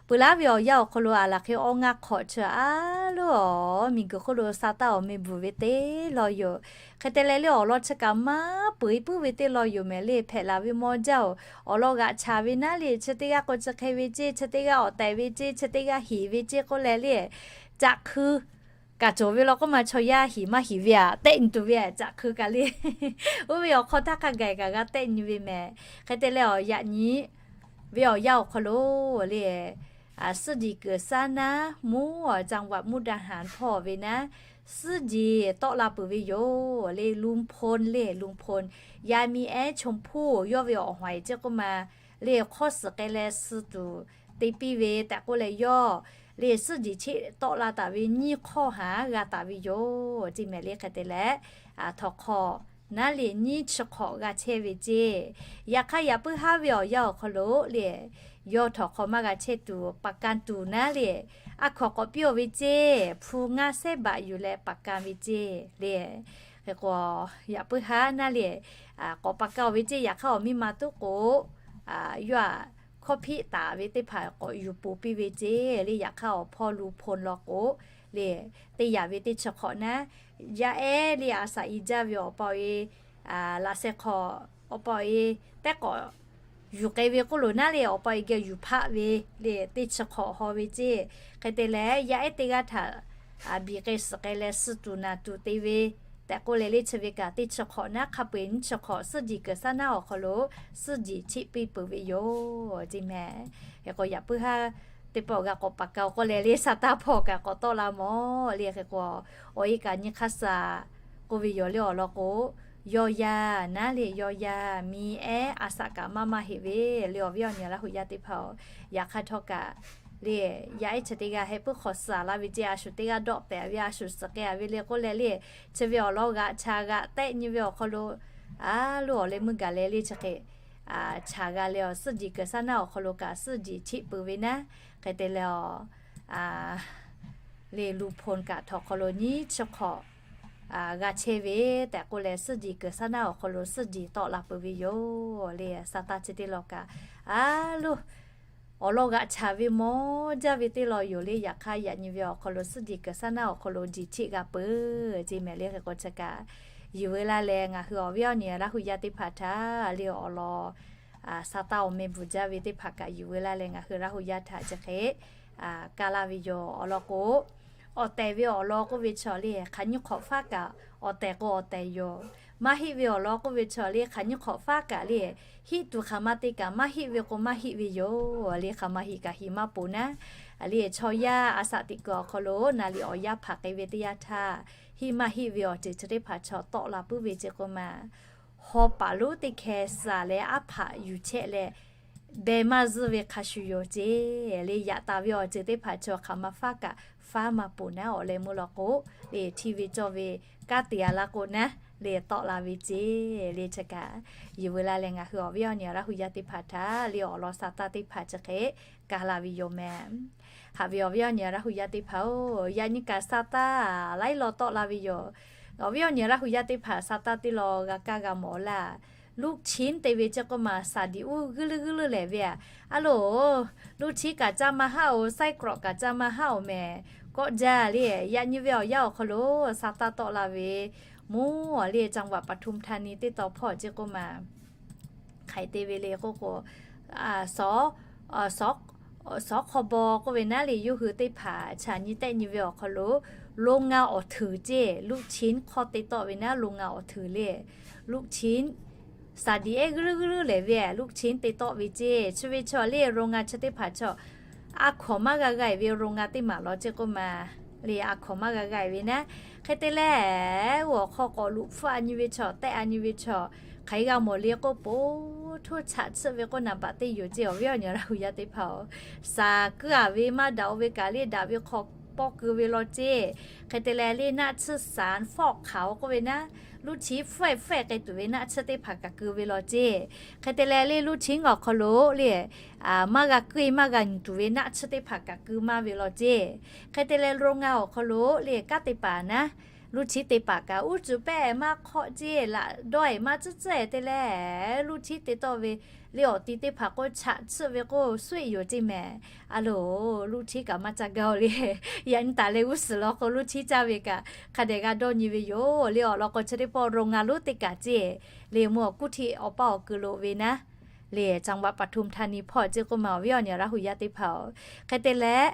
peuˬ laˉ ve awˬ yanˇ awˬ hk'aw lo aˬ laˬ hk'e awˇ ngaˇ hk'awꞈ chi a loˉ awˬ miˬguiˬ hk'oˆ lo sa taˇ awˬ meh bvuhˬ ve teˇ law yoˬ. Hk'e te leh le awˬ lawn chi kaꞈ maˇ peuˬ e puiˉ ve teˇ law yoˬ mehˍ le. Hpehꞈ laˬ ve mawˇ jaˇ-oˬ, awˬ lawn g'aꞈ chaˍ ve naˉ le chi teˇ g'aˇ k'o chi hk'e ve ceˇ, chi teˇ g'aˇ awˬ tehˬ ve ceˇ, chi teˇ g'aˇ heˍ ve ceˇ k'oˆ leh le, caꞈ hkui kaꞈ cawˬ ve law k'oˆ ma chaw yaˇ heˍ maˇ heˍ ve aꞈ tehˆ nyi tuˬ ve aꞈ caꞈ hkui kaꞈ le, oˇ ve awˬ hk'aw htaˇ hk'a gaˬ kaꞈ g'a tehˆ nyi ve mehˍ. Hk'e te leh awˬ yaꞈ nyi ve awˬ yanˇ awˬ hk'aw lo le စစ်တွေ kuiˬ saˉ naˉ จังหวัดมุกดาหาร hpawˇ ve naˉ, စစ်တွေ tawˆ la peuˬ ve yoˬ le. ลุงพล le ลุงพล, yaˇ miˇ ehˉ ชมพู่ yawˇ ve awˬ hawˍ ceˇ k'oˆ ma le, hk'awˇ suhˍ k'ai leh suh tuˬ te piˇ ve tehꞈ k'oˆ leh yawˇ le စစ်တွေ cheˆ tawˆ la taˍ ve nyiˇ hk'awˇ haˍ g'a taˍ ve yoˬ ceˇ mehˍ le. Hk'e te leh htawnˍ hk'awꞈ naˉ le nyiˇ chi hk'awꞈ g'a chehˇ ve ceˇ. Yaꞈ hk'aˇ yaꞈ puiˉ haˉ ve awˬ yanˇ awˬ hk'aw lo le, yawˇ htawnˍ hk'awꞈ maˇ g'a chehˇ tuˬ ประกัน tuˬ naˉ le, a hkawnˍ k'awꞈ piˇ-oˬ ve ceˇ, hpu ngaˇ sehˉ baꞈ yuˬ leh ประกัน ve ceˇ le. Hk'e k'o yaꞈ puiˉ haˉ naˉ le k'awꞈ ประกัน ve ceˇ. Yaꞈ hk'aˇ awˬ miˇ ma tuˉ k'o, yawˇ aꞈ hkawˇ hpiˆ taˍ ve teˇ hpaˍ k'awꞈ yuˬ poˬ piˇ ve ceˇ le. Yaꞈ hk'aˇ awˬ hpawˇ ลุงพล law k'o le, teˇ yaꞈ ve teˇ chi hk'awꞈ naˉ, yaˇ ehˉ le a shaꞈ i jaˇ ve awˬ pa awˬ e, laꞈ sheh hk'aw awˬ pa awˬ e, tehˉ k'awꞈ yuˬ k'ai ve k'oˆ loˬ naˉ le, awˬ pa awˬ e geh yuˬ hpaˆ ve le teˇ chi hk'awꞈ haw ve ceˇ. Hk'e te leh yaˇ ehˉ teˇ g'aˇ htaꞈ biˬ k'ai suhˍ k'ai leh suh tuˬ naˬ tuˬ te ve tehꞈ k'oˆ leh le chi ve kaꞈ teˇ chi hk'awꞈ naˉ hk'a peu-eˬ nyiˇ chi hk'awꞈ စစ်တွေ kuiˬ saˉ naˉ awˬ hk'aw lo စစ်တွေ cheˆ piˇ peuˬ ve yoˬ ceˇ mehˍ. Hk'e k'o yaꞈ puiˉ haˉ teˇ pawˆ g'a k'awꞈ ประกัน k'oˆ leh le sa taˇ hpawˇ kaꞈ k'awꞈ tawˆ la mawˬ le. Hk'e k'o awˬ e kaꞈ nyi hk'aˇ suh k'oˆ ve yoˬ le awˬ lawn k'o, yawˇ yaˇ naˉ le yawˇ yaˇ miˇ ehˉ a shaꞈ kaꞈ maˇ maˇ heˆ ve le awˬ viˉ awˬ nyi Laˇ hu yaˇ teˇ hpaˍ-oˬ. Yaꞈ hk'aˇ htawˇ kaꞈ le yaˇ ehˉ chi teˇ g'aˇ heh puiˉ hk'awꞈ suh laˇ ve ceˇ, a shu teˇ g'aˇ dawˆ pehˍ ve, a shu suhˍ k'ai-a ve le k'oˆ leh le, chi ve awˬ lawn g'aꞈ chaˍ g'aꞈ tehˆ nyi ve awˬ hk'aw lo a loˉ awˬ leh meuˇ gaˬ leh le chi hk'e chaˍ g'a leh awˬ စစ်တွေ kuiˬ saˉ naˉ awˬ hk'aw lo kaꞈ စစ်တွေ cheˆ peuˬ ve naˉ. Hk'e te leh awˬ le ลุงพล kaꞈ htawnˍ hk'aw lo nyiˇ chi hk'awꞈ g'a chehˇ ve tehꞈ k'oˆ leh စစ်တွေ kuiˬ saˉ naˉ awˬ hk'aw lo စစ်တွေ tawˆ la peuˬ ve yoˬ le. Sa taˇ chi teˇ law kaꞈ a loˉ awˬ lawn g'aꞈ chaˍ ve mawˇ jaˇ ve teˇ law yoˬ le. Yaꞈ hk'aˇ yaꞈ nyi ve awˬ hk'aw lo စစ်တွေ kuiˬ saˉ naˉ awˬ hk'aw lo စစ်တွေ cheˆ g'a peuˬ ceˇ mehˍ le. Hk'e k'o chi kaꞈ yuˬ veu laˇ leh ngaˬ hui awˬ viˉ awˬ nyi Laˇ hu yaˇ teˇ hpaˍ htaꞈ le awˬ lawn sa taˇ awˬ meh bvuhˬ jaˇ ve teˇ hpaˍ kaꞈ yuˬ veu laˇ leh ngaˬ hui Laˇ hu yaˇ htaꞈ chi hk'e kaˇ laˇ ve yoˬ. Awˬ lawn k'o, awˬ tehˬ ve awˬ lawn k'oˆ ve chaw le hk'aˬ nyiˇ hk'awꞈ faˉ kaꞈ awˬ tehˬ k'o awˬ tehˬ yoˬ. Maˇ heˆ ve awˬ lawn k'oˆ ve chaw le hk'aˬ nyiˇ hk'awꞈ faˉ kaꞈ le heˆ tuˬ hk'aˬ ma te kaꞈ maˇ heˆ ve k'o maˇ heˆ ve yoˬ le. Hk'aˬ ma heˆ kaꞈ heˆ maˇ poˬ naˉ le. Chaw yaˇ a shaꞈ teꞈ kuiˬ awˬ hk'aw lo naˍ liꞈ awˬ yaˇ hpaˍ k'ai ve teˇ yanˇ htaˇ, heˆ maˇ heˆ ve awˬ ceuˬ chi teˇ hpaˍ chaw tawˆ la puiˉ ve ceˇ k'oˆ ma, haw paˍ lonˉ teˇ hkeh suh leh aˉ hpaꞈ yuˬ chehˇ leh beh maˇ zuhˆ ve hk'a shuˍ yoˬ ceˇ le. Yaꞈ taˍ ve awˬ ceuˬ teˇ hpaˍ chaw hk'aˬ ma faˉ kaꞈ faˉ maˇ poˬ naˉ. Awˬ leh meuˇ law k'o le, hteˇ ve cawˇ ve kanˉ te-a laˇ k'o naˉ le, tawˆ la ve ceˇ le. Chi kaꞈ yuˬ veu laˇ leh ngaˬ hui awˬ viˉ awˬ nyi Laˇ hu yaˇ teˇ hpaˍ htaꞈ le awˬ lawn sa taˇ teˇ hpaˍ chi hk'e kaˇ la ve yoˬ mehˍ. Haꞈ ve awˬ viˉ awˬ nyi Laˇ hu yaˇ teˇ hpaˍ-oˬ, yaꞈ nyi kaꞈ sa taˇ laiˉ law tawˆ la ve yoˬ. Awˬ viˉ awˬ nyi Laˇ hu yaˇ teˇ hpaˍ sa taˇ teˇ law g'a kaˇ g'a mawˬ laˇ. ลูกชิ้น te ve ceˇ k'oˆ ma, สาดี uˉ g'uiˇ leuˉ g'uiˇ leuˉ lehˬ ve aꞈ, a loˬ, ลูกชิ้น kaꞈ caˇ maˇ haˆ-oˬ, ไส้กรอก kaꞈ caˇ maˇ haˆ-oˬ mehˍ. Kawˆ jaˇ le, yaꞈ nyi ve awˬ yanˇ awˬ hk'aw lo sa taˇ tawˆ la ve mawˇ le, จังหวัดปทุมธานี teˇ taw hpawˇ ceˇ k'oˆ ma, hk'aˬ hk'e te ve le k'oˆ k'o, สคบ k'oˆ ve naˉ le, yawˇ hui teˇ hpaˍ chaꞈ nyi tehˆ nyi ve awˬ hk'aw lo โรงงาน awˬ htuiˍ ceˇ, ลูกชิ้น hk'awˇ te tawˆ ve naˉ โรงงาน awˬ htuiˍ le, ลูกชิ้น สาดี ehˉ g'uiˇ leuˉ g'uiˇ leuˉ lehˬ ve aꞈ, ลูกชิ้น te tawˆ ve ceˇ. Chi ve chaw le โรงงาน chi teˇ hpaˍ chaw a hkawnˍ maˇ g'a g'a-e ve โรงงาน teˇ maˬ law ceˇ k'oˆ ma le, a hkawnˍ maˇ g'a g'a-e ve naˉ. Hk'e te leh, oˇ awˬ hk'aw k'awꞈ luꞈ hpfuhˆ-a nyi ve chaw, tehˆ-a nyi ve chaw, hk'aˬ hk'e g'a mawˬ le k'oˆ, po htoˇ chaꞈ tsuhˆ ve k'oˆ นับถือ teˇ yoˬ ceˇ. Awˬ viˉ awˬ nyi Laˇ hu yaˇ teˇ hpaˍ-oˬ, shaˍ kuiˇ-a ve maˇ daꞈ-o ve kaꞈ le, daꞈ ve hk'aw pawˇ keu ve law ceˇ. Hk'e te leh le naˆ tsuhˇ sanˍ fawˆ hk'aoˍ k'oˆ ve naˉ, ลูกชิ้น hpfuhˆ-e hpfuhˆ-e k'ai tuˬ ve naˆ tsuhˇ teˇ hpaˍ kaꞈ keu ve law ceˇ. Hk'e te leh le ลูกชิ้น awˬ hk'aw lo le maˇ g'a keu-e maˇ g'a nyi tuˬ ve naˆ tsuhˇ teˇ hpaˍ kaꞈ keu maˇ ve law ceˇ. Hk'e te leh โรงงาน awˬ hk'aw lo le kanˉ te paˍ naˉ, ลูกชิ้น teˇ hpaˍ kaꞈ uˉ cuˬ pehˆ maˇ hk'awˆ ceˇ, laꞈ dawˇ-e maˇ tcuhˉ tcuhˉ-e te leh ลูกชิ้น te tawˆ ve le awˬ ti teˇ hpaˍ k'o chaꞈ tsuhˆ ve k'o sweˆ yoˬ ceˇ mehˍ. A loˬ, ลูกชิ้น kaꞈ maˇ ca gaˇ-o le. Yaꞈ nyi taˍ leh g'uˇ suhˍ law k'o ลูกชิ้น caˇ ve kaꞈ hk'a dehꞈ g'a dawˇ nyi ve yoˬ le. Awˬ lawn k'o chi teˇ pawˆ โรงงาน lonˉ teˇ kaꞈ ceˇ le mvuhˇ awˬ kuˉ htiˆ awˬ paˇ awˬ keu lo ve naˉ le จังหวัดปทุมธานี hpawˇ ceˇ k'oˆ ma awˬ viˉ awˬ nyi Laˇ huˍ yaˇ teˇ hpaˍ-oˬ. Hk'e te leh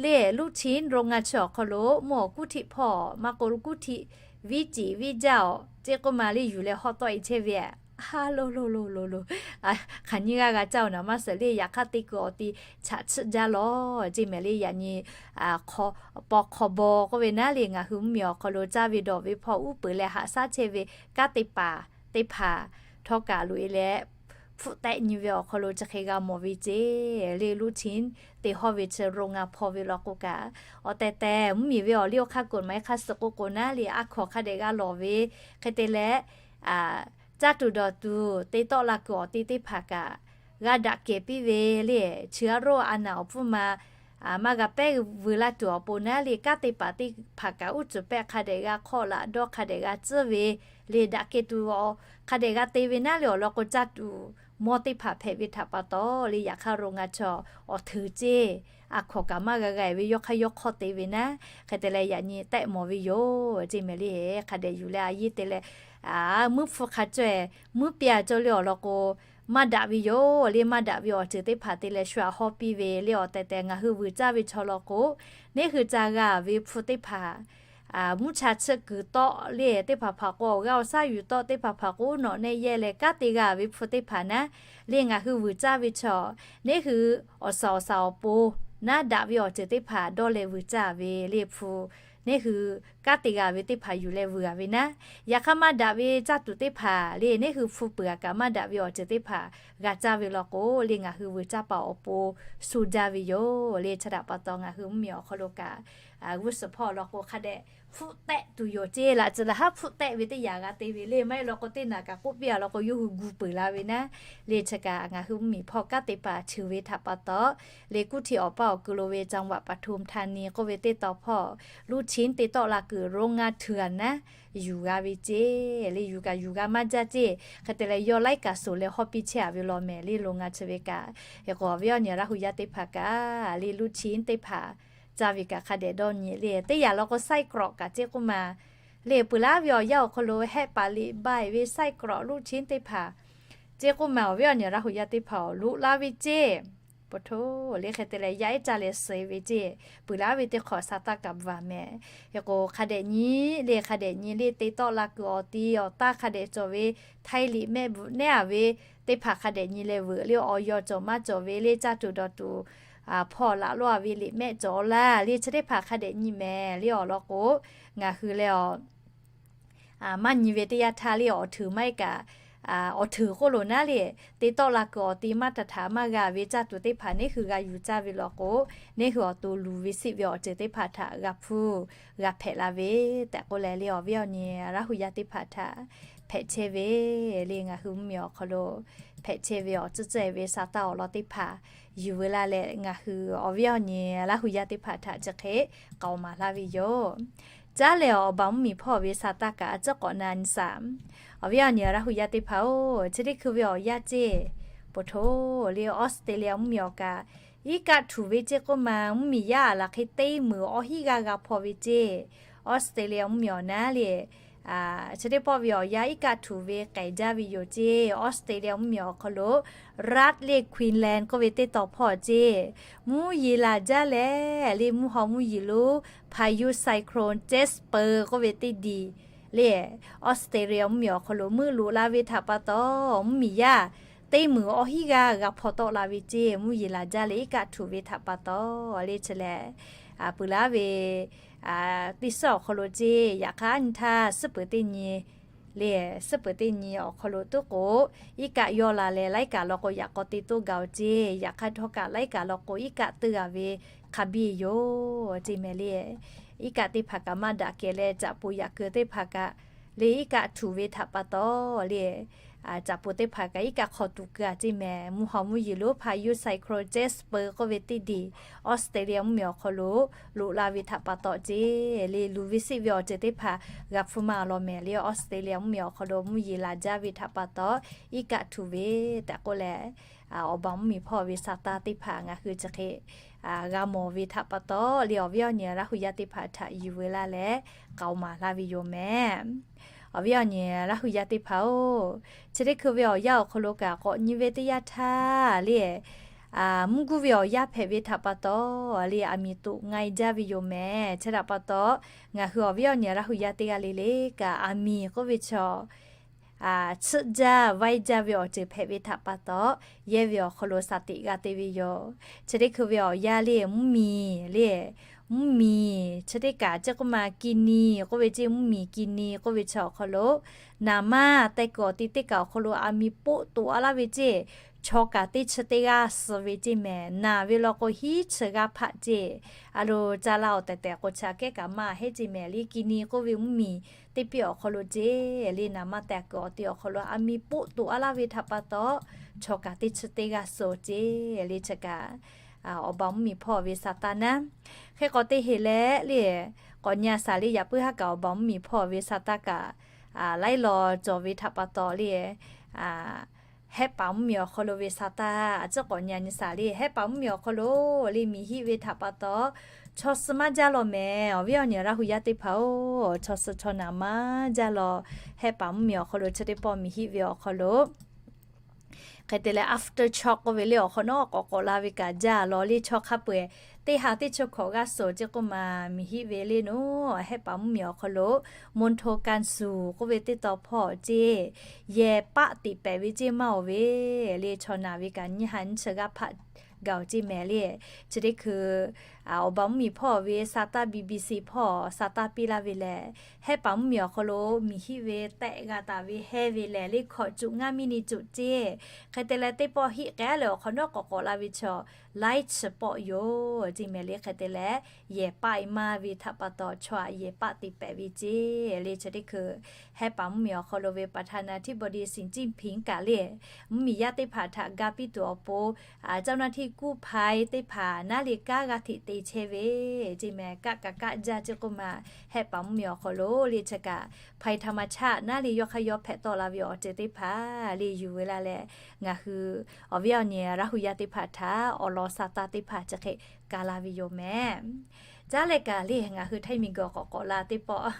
le ลูกชิ้น โรงงาน chi awˬ hk'aw lo mvuhˇ awˬ kuˉ htiˆ hpawˇ maˇ k'o kuˉ htiˆ viˉ ceˍ viˉ jaˇ awˬ ceˇ k'oˆ ma le yuˬ leh hawˉ tawˆ-e chehˇ ve. A lo lo lo lo lo, hk'aˬ nyiˇ g'aˇ g'a caˇ-oˬ naˍ maˇ suhˍ le. Yaꞈ hk'aˇ te kuiˬ awˬ ti chaꞈ tsuhˆ jaˇ law ceˇ mehˍ le. Yaꞈ nyi paw hk'aw baw k'oˆ ve naˉ le ngaˬ hui mvuhˇ miˬ awˬ hk'aw lo caˇ ve dawˬ ve hpawˇ uˉ peunˍ leh haꞈ shaˉ chehˇ ve kanˉ te paˍ teˇ hpaˍ htawˇ kaꞈ loꞈ-e leh hpfuhˆ tehˆ nyi ve awˬ hk'aw lo chi hk'e g'a mawˬ ve ceˇ le. ลูกชิ้น te hawˇ ve chi โรงงาน hpawˇ ve law k'o kaꞈ, awˬ tehˬ tehˬ mvuhˇ miˬ ve awˬ liˇ awˬ hk'aˇ กฎหมาย hk'a suh k'o k'o naˉ le a hkawnˍ hk'a dehꞈ g'a lawˬ ve. Hk'e te leh caˇ tuˬ dawˬ tuˬ te tawˆ la kuiˬ awˬ ti teˇ hpaˍ kaꞈ g'a daꞈ kehˬ piˇ ve le. Chi a roˆ a naˍ awˬ pfuhˇ ma maˇ g'a pehˉ veu laˇ tuˬ awˬ pon naˉ le kanˉ te paˍ teˇ hpaˍ kaꞈ uˉ cuˬ pehˆ hk'a dehꞈ g'a hk'awˆ laꞈ dawˇ hk'a dehꞈ g'a tcuhˉ ve le daꞈ kehˬ tuˬ awˬ hk'a dehꞈ g'a te ve naˉ le. Awˬ lawn k'o caˇ tuˬ mawˇ teˇ hpaˍ hpehꞈ ve htaꞈ pa taw le yaꞈ hk'aˇ โรงงาน chaw awˬ hteuˍ ceˇ a hkawnˍ kaꞈ maˇ g'a g'a-e ve yawˇ hk'aˇ yawˇ hk'awˇ te ve naˉ. Hk'e te leh yaꞈ nyi tehˆ mawˬ ve yoˬ ceˇ mehˍ le. Hk'a dehꞈ yuˬ leh a yehˇ te leh mvuhˇ hpfuhˇ hk'a caweh mvuhˇ piˇ a cawˇ le awˬ lawn k'o maˇ daꞈ ve yoˬ le. Maˇ daꞈ ve awˬ ceuˬ teˇ hpaˍ te leh shu aꞈ hawˇ piˇ ve le. Awˬ tehˬ tehˬ ngaˬ hui vuiˬ caˇ ve chaw law k'o neˇ hui ca g'a ve hpu teˇ hpaˍ mvuhˇ cha tsuhˆ kuiˬ tawˆ le teˇ hpaˍ hpaˍ k'o awˬ g'aˇ awˬ shaˉ yuˬ tawˆ teˇ hpaˍ hpaˍ k'o uˉ nawꞈ nehˆ yehˇ leh kanˉ te g'a ve hpu teˇ hpaˍ naˉ le ngaˬ hui vuiˬ caˇ ve chaw neˇ hui awˬ shaˍ awˬ shaˍ awˬ pon naˉ daꞈ ve awˬ ceuˬ teˇ hpaˍ dawˇ leh vuiˬ caˇ ve le hpu neˇ hui kanˉ te g'a ve teˇ hpaˍ yuˬ leh vuiˬ a ve naˉ. Yaꞈ hk'aˇ maˇ daꞈ ve caˇ tuˬ teˇ hpaˍ le neˇ hui hpu peuˬ a kaꞈ maˇ daꞈ ve awˬ ceuˬ teˇ hpaˍ g'a caˇ ve law k'o le ngaˬ hui vuiˬ caˇ paˍ awˬ pon shu jaˇ ve yoˬ le. Chi htaꞈ pa taw ngaˬ hui mvuhˇ miˬ awˬ hk'aw lo kaꞈ g'uˇ suhˍ hpawˇ law k'o hk'a dehꞈ hpfuhˆ tehˆ tuˬ yoˬ ceˇ. Laꞈ tcuh laꞈ haˉ hpfuhˆ tehˆ ve teˇ yanˇ g'a te ve le. Maˇ heˆ law k'o teˇ naˍ kaꞈ k'oˆ piˇ a law k'o yawˇ hui gu peuˬ la ve naˉ le. Chi kaꞈ ngaˬ hui mvuhˇ miˬ hpawˇ kanˉ te paˍ cheuˬ ve htaꞈ pa taw le kuˇ htiˆ awˬ paˇ awˬ keu lo ve จังหวัดปทุมธานี k'oˆ ve teˇ taw hpawˇ ลูกชิ้น te tawˆ la kuiˬ โรงงาน hteuˍ a naˉ yuˬ g'a ve ceˇ le. Yuˬ kaꞈ yuˬ g'a maˇ jaˇ ceˇ. Hk'e te leh yawˇ laiˉ kaꞈ suˍ leh hawˇ piˇ chehˇ a ve law mehˍ le. โรงงาน chi ve kaꞈ hk'e k'o awˬ viˉ awˬ nyi Laˇ huˍ yaˇ teˇ hpaˍ kaꞈ le ลูกชิ้น teˇ hpaˍ caˇ ve kaꞈ hk'a dehꞈ dawˇ nyi le. Teˇ yanˇ law k'o ไส้กรอก kaꞈ ceˇ k'oˆ ma le. Peuˬ laˇ ve awˬ yanˇ awˬ hk'aw lo hehˆ paˍ liꞈ baiˬ ve ไส้กรอก ลูกชิ้น teˇ hpaˍ ceˇ k'oˆ ma awˬ viˉ awˬ nyi Laˇ huˍ yaˇ teˇ hpaˍ awˬ loꞈ la ve ceˇ. Peuˬ hto le hk'e te leh yaˇ ehˉ caˇ leh suh ve ceˇ. Peuˬ laˇ ve teˇ hk'awꞈ sa taˇ kaꞈ bvuhˬ mehˍ. Hk'e k'o hk'a dehꞈ nyi le hk'a dehꞈ nyi le te tawˆ la kuiˬ awˬ ti awˬ taˇ hk'a dehꞈ cawˬ ve, Htaiˇ liꞈ mehˆ bvuhꞈ nehˉ a ve teˇ hpaˍ hk'a dehꞈ nyi leh veuꞈ le. Awˬ yaw cawˬ maˇ cawˬ ve le caˇ tuˬ dawˬ tuˬ hpawˇ laꞈ lawˇ a ve liꞈ mehˆ cawˬ laˇ le chi teˇ hpaˍ hk'a dehꞈ nyi mehˍ le. Awˬ lawn k'o ngaˬ hui leh a maˇ nyi ve teˇ yanˇ htaˇ le awˬ hteuˍ maˇ heˆ kaꞈ awˬ hteuˍ k'oˆ lo naˉ le te tawˆ la kuiˬ awˬ ti maˇ htaꞈ htaꞈ maˇ g'a ve caˇ tuˬ teˇ hpaˍ neˇ hui g'a yuˬ caˇ ve law k'o, neˇ hui awˬ to luˬ ve siˆ ve awˬ ceuˬ teˇ hpaˍ htaꞈ g'a hpuˇ g'a hpehꞈ la ve tehꞈ k'oˆ leh le awˬ viˉ awˬ nyi Laˇ huˍ yaˇ teˇ hpaˍ htaꞈ hpehꞈ chehˇ ve le. Ngaˬ hui mvuhˇ miˬ awˬ hk'aw lo hpehꞈ chehˇ ve awˬ tcuhˉ tcuhˉ ve sa taˇ awˬ lawn teˇ hpaˍ yuˬ veu la leh ngaˬ hui awˬ viˉ awˬ nyi Laˇ huˍ yaˇ teˇ hpaˍ htaꞈ chi hk'e k'aoˍ maˍ laˇ ve yoˬ. Caˉ lehˬ awˬ baˬ mvuhˇ miˬ hpawˇ ve sa taˇ kaꞈ a tcuhˉ k'awꞈ na nyi saˍ. Awˬ viˉ awˬ nyi Laˇ huˍ yaˇ teˇ hpaˍ-oˬ, chi teˇ hkui ve awˬ yanˇ ceˇ, po hto le Australia mvuhˇ miˬ awˬ kaꞈ iˉ kaˆ htuꞈ ve ceˇ k'oˆ ma mvuhˇ miˬ yaˇ a laˬ hk'e teˇ meunˍ awˇ hinˉ g'aˇ g'a hpaw ve ceˇ. Australia mvuhˇ miˬ awˬ naˉ le chi teˇ pawˆ ve awˬ yanˇ iˉ kaˆ htuꞈ ve k'ehˬ jaˇ ve yoˬ ceˇ. Australia mvuhˇ miˬ awˬ hk'aw lo รัฐ le Queensland k'oˆ ve teˇ taw hpawˇ ceˇ, mvuhˇ yeˬ laˬ jaˇ leh le mvuhˇ haw mvuhˇ yeˬ lo พายุ cyclone Jasper k'oˆ ve teˇ diˬ le Australia mvuhˇ miˬ awˬ hk'aw lo meuˆ loꞈ la ve htaꞈ pa taw mvuhˇ miˬ yaˇ teˇ meunˍ awˇ hinˉ g'aˇ g'a hpaw tawˆ la ve ceˇ. Mvuhˇ yeˬ laˬ jaˇ leh iˉ kaˆ htuꞈ ve htaꞈ pa taw le chi lehˬ, peuˬ laˇ ve teˇ suhˉ awˬ hk'aw lo ceˇ. Yaꞈ hk'aˇ nyi htaˇ suhˉ peuˬ teˇ nyi le suhˉ peuˬ teˇ nyi awˬ hk'aw lo tuˉ k'o, iˉ kaˆ yawˇ la leh laiˉ kaꞈ law k'o yaꞈ k'aw te toˇ gaˬ-oˬ ceˇ. Yaꞈ hk'aˇ htawˇ kaꞈ laiˉ kaꞈ law k'o iˉ kaˆ teuˇ g'a ve hk'a biˇ yoˬ ceˇ mehˍ le. Iˉ kaˆ teˇ hpaˍ kaꞈ maˇ daꞈ kehˬ leh, caꞈ poˍ yaꞈ keu teˇ hpaˍ kaꞈ le iˉ kaˆ htuꞈ ve htaꞈ pa taw le, caꞈ poˍ teˇ hpaˍ kaꞈ iˉ kaˆ hk'aw tuˬ keu a ceˇ mehˍ. Mvuhˇ haw mvuhˇ yeˬ lonˉ hpaˇ Yu Cyclone Jasper k'oˆ ve teˇ diˬ Australia mvuhˇmiˬ awˬ hk'aw lo loꞈ la ve htaꞈ pa taw ceˇ le, luˬ ve siˆ ve awˬ ceuˬ teˇ hpaˍ g'a hpfuhˇ maˇ law mehˍ le. Australia mvuhˇmiˬ awˬ hk'aw lo mvuhˇ yeˬ laˬ jaˇ ve htaꞈ pa taw iˉ kaˆ htuꞈ ve tehꞈ k'oˆ leh, awˬ baˬ mvuhˇmiˬ hpawˇ ve sa taˇ teˇ hpaˍ ngaˬ hui chi hk'e g'a mawˬ ve htaꞈ pa taw le, awˬ viˉ awˬ nyi Laˇ hu yaˇ teˇ hpaˍ htaꞈ yuˬ veu laˇ leh k'aoˍ maˍ laˇ ve yoˬ mehˍ. Awˬ viˉ awˬ nyi Laˇ hu yaˇ teˇ hpaˍ-oˬ, chi teˇ hkui ve awˬ yanˇ awˬ hk'aw lo kaꞈ k'awꞈ nyi ve teˇ yanˇ htaˇ le, mvuhˇ guˇ ve awˬ yanˇ hpehꞈ ve htaꞈ pa taw le, aˬ miˍ toꞈ nga e jaˇ ve yoˬ mehˍ. Chi htaꞈ pa taw ngaˬ hui awˬ viˉ awˬ nyi Laˇ hu yaˇ teˇ g'aˇ le le kaꞈ aˬ miˍ k'oˆ ve chaw tsuhˆ jaˇ vaiˇ jaˇ ve awˬ ceuˬ hpehꞈ ve htaꞈ pa taw, yehˇ ve awˬ hk'aw lo shaˍ tiꞈ g'a te ve yoˬ. Chi teˇ hkui ve awˬ yanˇ le mvuhˇmiˬ le, mvuhˇmiˬ chi teˇ kaꞈ ceˇ k'oˆ ma ki ni k'oˆ ve ceˇ, mvuhˇmiˬ ki ni k'oˆ ve chi awˬ hk'aw lo naˍ manˇ teh kuiˬ awˬ ti teˇ kaꞈ awˬ hk'aw lo aˬ miˍ poˆ toꞈ a laˇ ve ceˇ, chaw kaꞈ teˇ chi teˇ g'aˇ suh ve ceˇ mehˍ. Naˬ ve law k'o hiˉ chi g'aˇ hpaˆ ceˇ. A lo ca la awˬ tehˬ tehˬ k'o chi aꞈ kehˉ kaꞈ maˇ heˆ ceˇ mehˍ le. Ki ni k'oˆ ve mvuhˇmiˬ teˇ piˇ awˬ hk'aw lo ceˇ le, naˍ manˇ teh kuiˬ awˬ ti awˬ hk'aw lo aˬ miˍ poˆ toꞈ a laˇ ve htaꞈ pa taw, chaw kaꞈ teˇ chi teˇ g'aˇ suh ceˇ le. Chi kaꞈ awˬ baˬ mvuhˇmiˬ hpawˇ ve sa taˇ naˉ, hk'e k'awꞈ te heˍ leh le, k'awꞈ nyi a shaˍ le, yaꞈ puiˉ haˉ kaꞈ awˬ baˬ mvuhˇmiˬ hpawˇ ve sa taˇ kaꞈ laiˉ law cawˬ ve htaꞈ pa taw le, Hehˆ paˍ mvuhˇmiˬ awˬ hk'aw lo ve sa taˇ a ciˉ k'awꞈ nyi a nyi shaˍ le. Hehˆ paˍ mvuhˇmiˬ awˬ hk'aw lo le miˬ hiˆ ve htaꞈ pa taw, chaw suh maˇ jaˇ law mehˍ. Awˬ viˉ awˬ nyi Laˇ hu yaˇ teˇ hpaˍ-oˬ, chaw suh chaw naˍ maˇ jaˇ law. Hehˆ paˍ mvuhˇmiˬ awˬ hk'aw lo chi teˇ pawˆ miˬ hiˆ ve awˬ hk'aw lo hk'e te leh aftershock k'oˆ ve le awˬ hk'awꞈ nawˉ k'awꞈ k'awꞈ la ve kaꞈ jaˇ law le. Chaw hk'a peu-eˬ teˇ ha teˇ chi hkawꞈ g'aˇ suhˍ ceˇ k'oˆ ma miˬ hiˆ ve le naˉ, Hehˆ paˍ mvuhˇmiˬ awˬ hk'aw lo มณฑลการศึกษา k'oˆ ve teˇ taw hpawˇ ceˇ, yehˬ paˆ tiꞈ pehˍ ve ceˇ maˇ oˬ ve le. Chaw naˍ ve kaꞈ nyiˇ ha nyiˇ chi g'aˇ hpaˆ gaˬ-oˬ ceˇ mehˍ le. Chi teˇ hkui awˬ baˬ mvuhˇmiˬ hpawˇ ve sa taˇ BBC hpawˇ sa taˇ piˇ laˇ ve lehˬ, Hehˆ paˍ mvuhˇmiˬ awˬ hk'aw lo miˬ hiˆ ve tehꞈ g'a taˍ ve hehˇ ve lehˬ le hkawꞈ cuꞈ ngaˇ miˇ ni cuꞈ ceˇ. Hk'e te leh teˇ pawˆ hiˆ k'ai leh awˬ hk'awꞈ nawˉ k'awꞈ k'awꞈ la ve chaw laiˉ chi pawˆ yoˬ ceˇ mehˍ le. Hk'e te leh yehˬ paˆ e maˇ ve htaꞈ pa taw chaw aꞈ yehˬ paˆ tiꞈ pehˍ ve ceˇ le. Chi teˇ hkui Hehˆ paˍ mvuhˇmiˬ awˬ hk'aw lo ve ประธานาธิบดี Xi Jinping kaꞈ le mvuhˇmiˬ yaˇ teˇ hpaˍ htaꞈ ga piˇ tuˬ awˬ pon เจ้าหน้าที่กู้ภัย teˇ hpaˍ naˉ le kanˉ g'a hteꞈ te chehˇ ve ceˇ mehˍ. Kaˆ kaꞈ kaˆ jaˇ ceˇ k'oˆ ma Hehˆ paˍ mvuhˇmiˬ awˬ hk'aw lo le chi kaꞈ ภัยธรรมชาติ naˉ le yawˇ hk'aˇ yawˇ hpehꞈ tawˆ la ve awˬ ceuˬ teˇ hpaˍ le yuˬ ve laˇ leh, ngaˬ hui awˬ viˉ awˬ nyi Laˇ hu yaˇ teˇ hpaˍ htaꞈ awˬ lawn sa taˇ teˇ hpaˍ chi hk'e ka la ve yoˬ mehˍ. Caˉ leh kaꞈ le ngaˬ hui Htaiˇ miˬguiˬ k'awꞈ k'awꞈ la teˇ pawˆ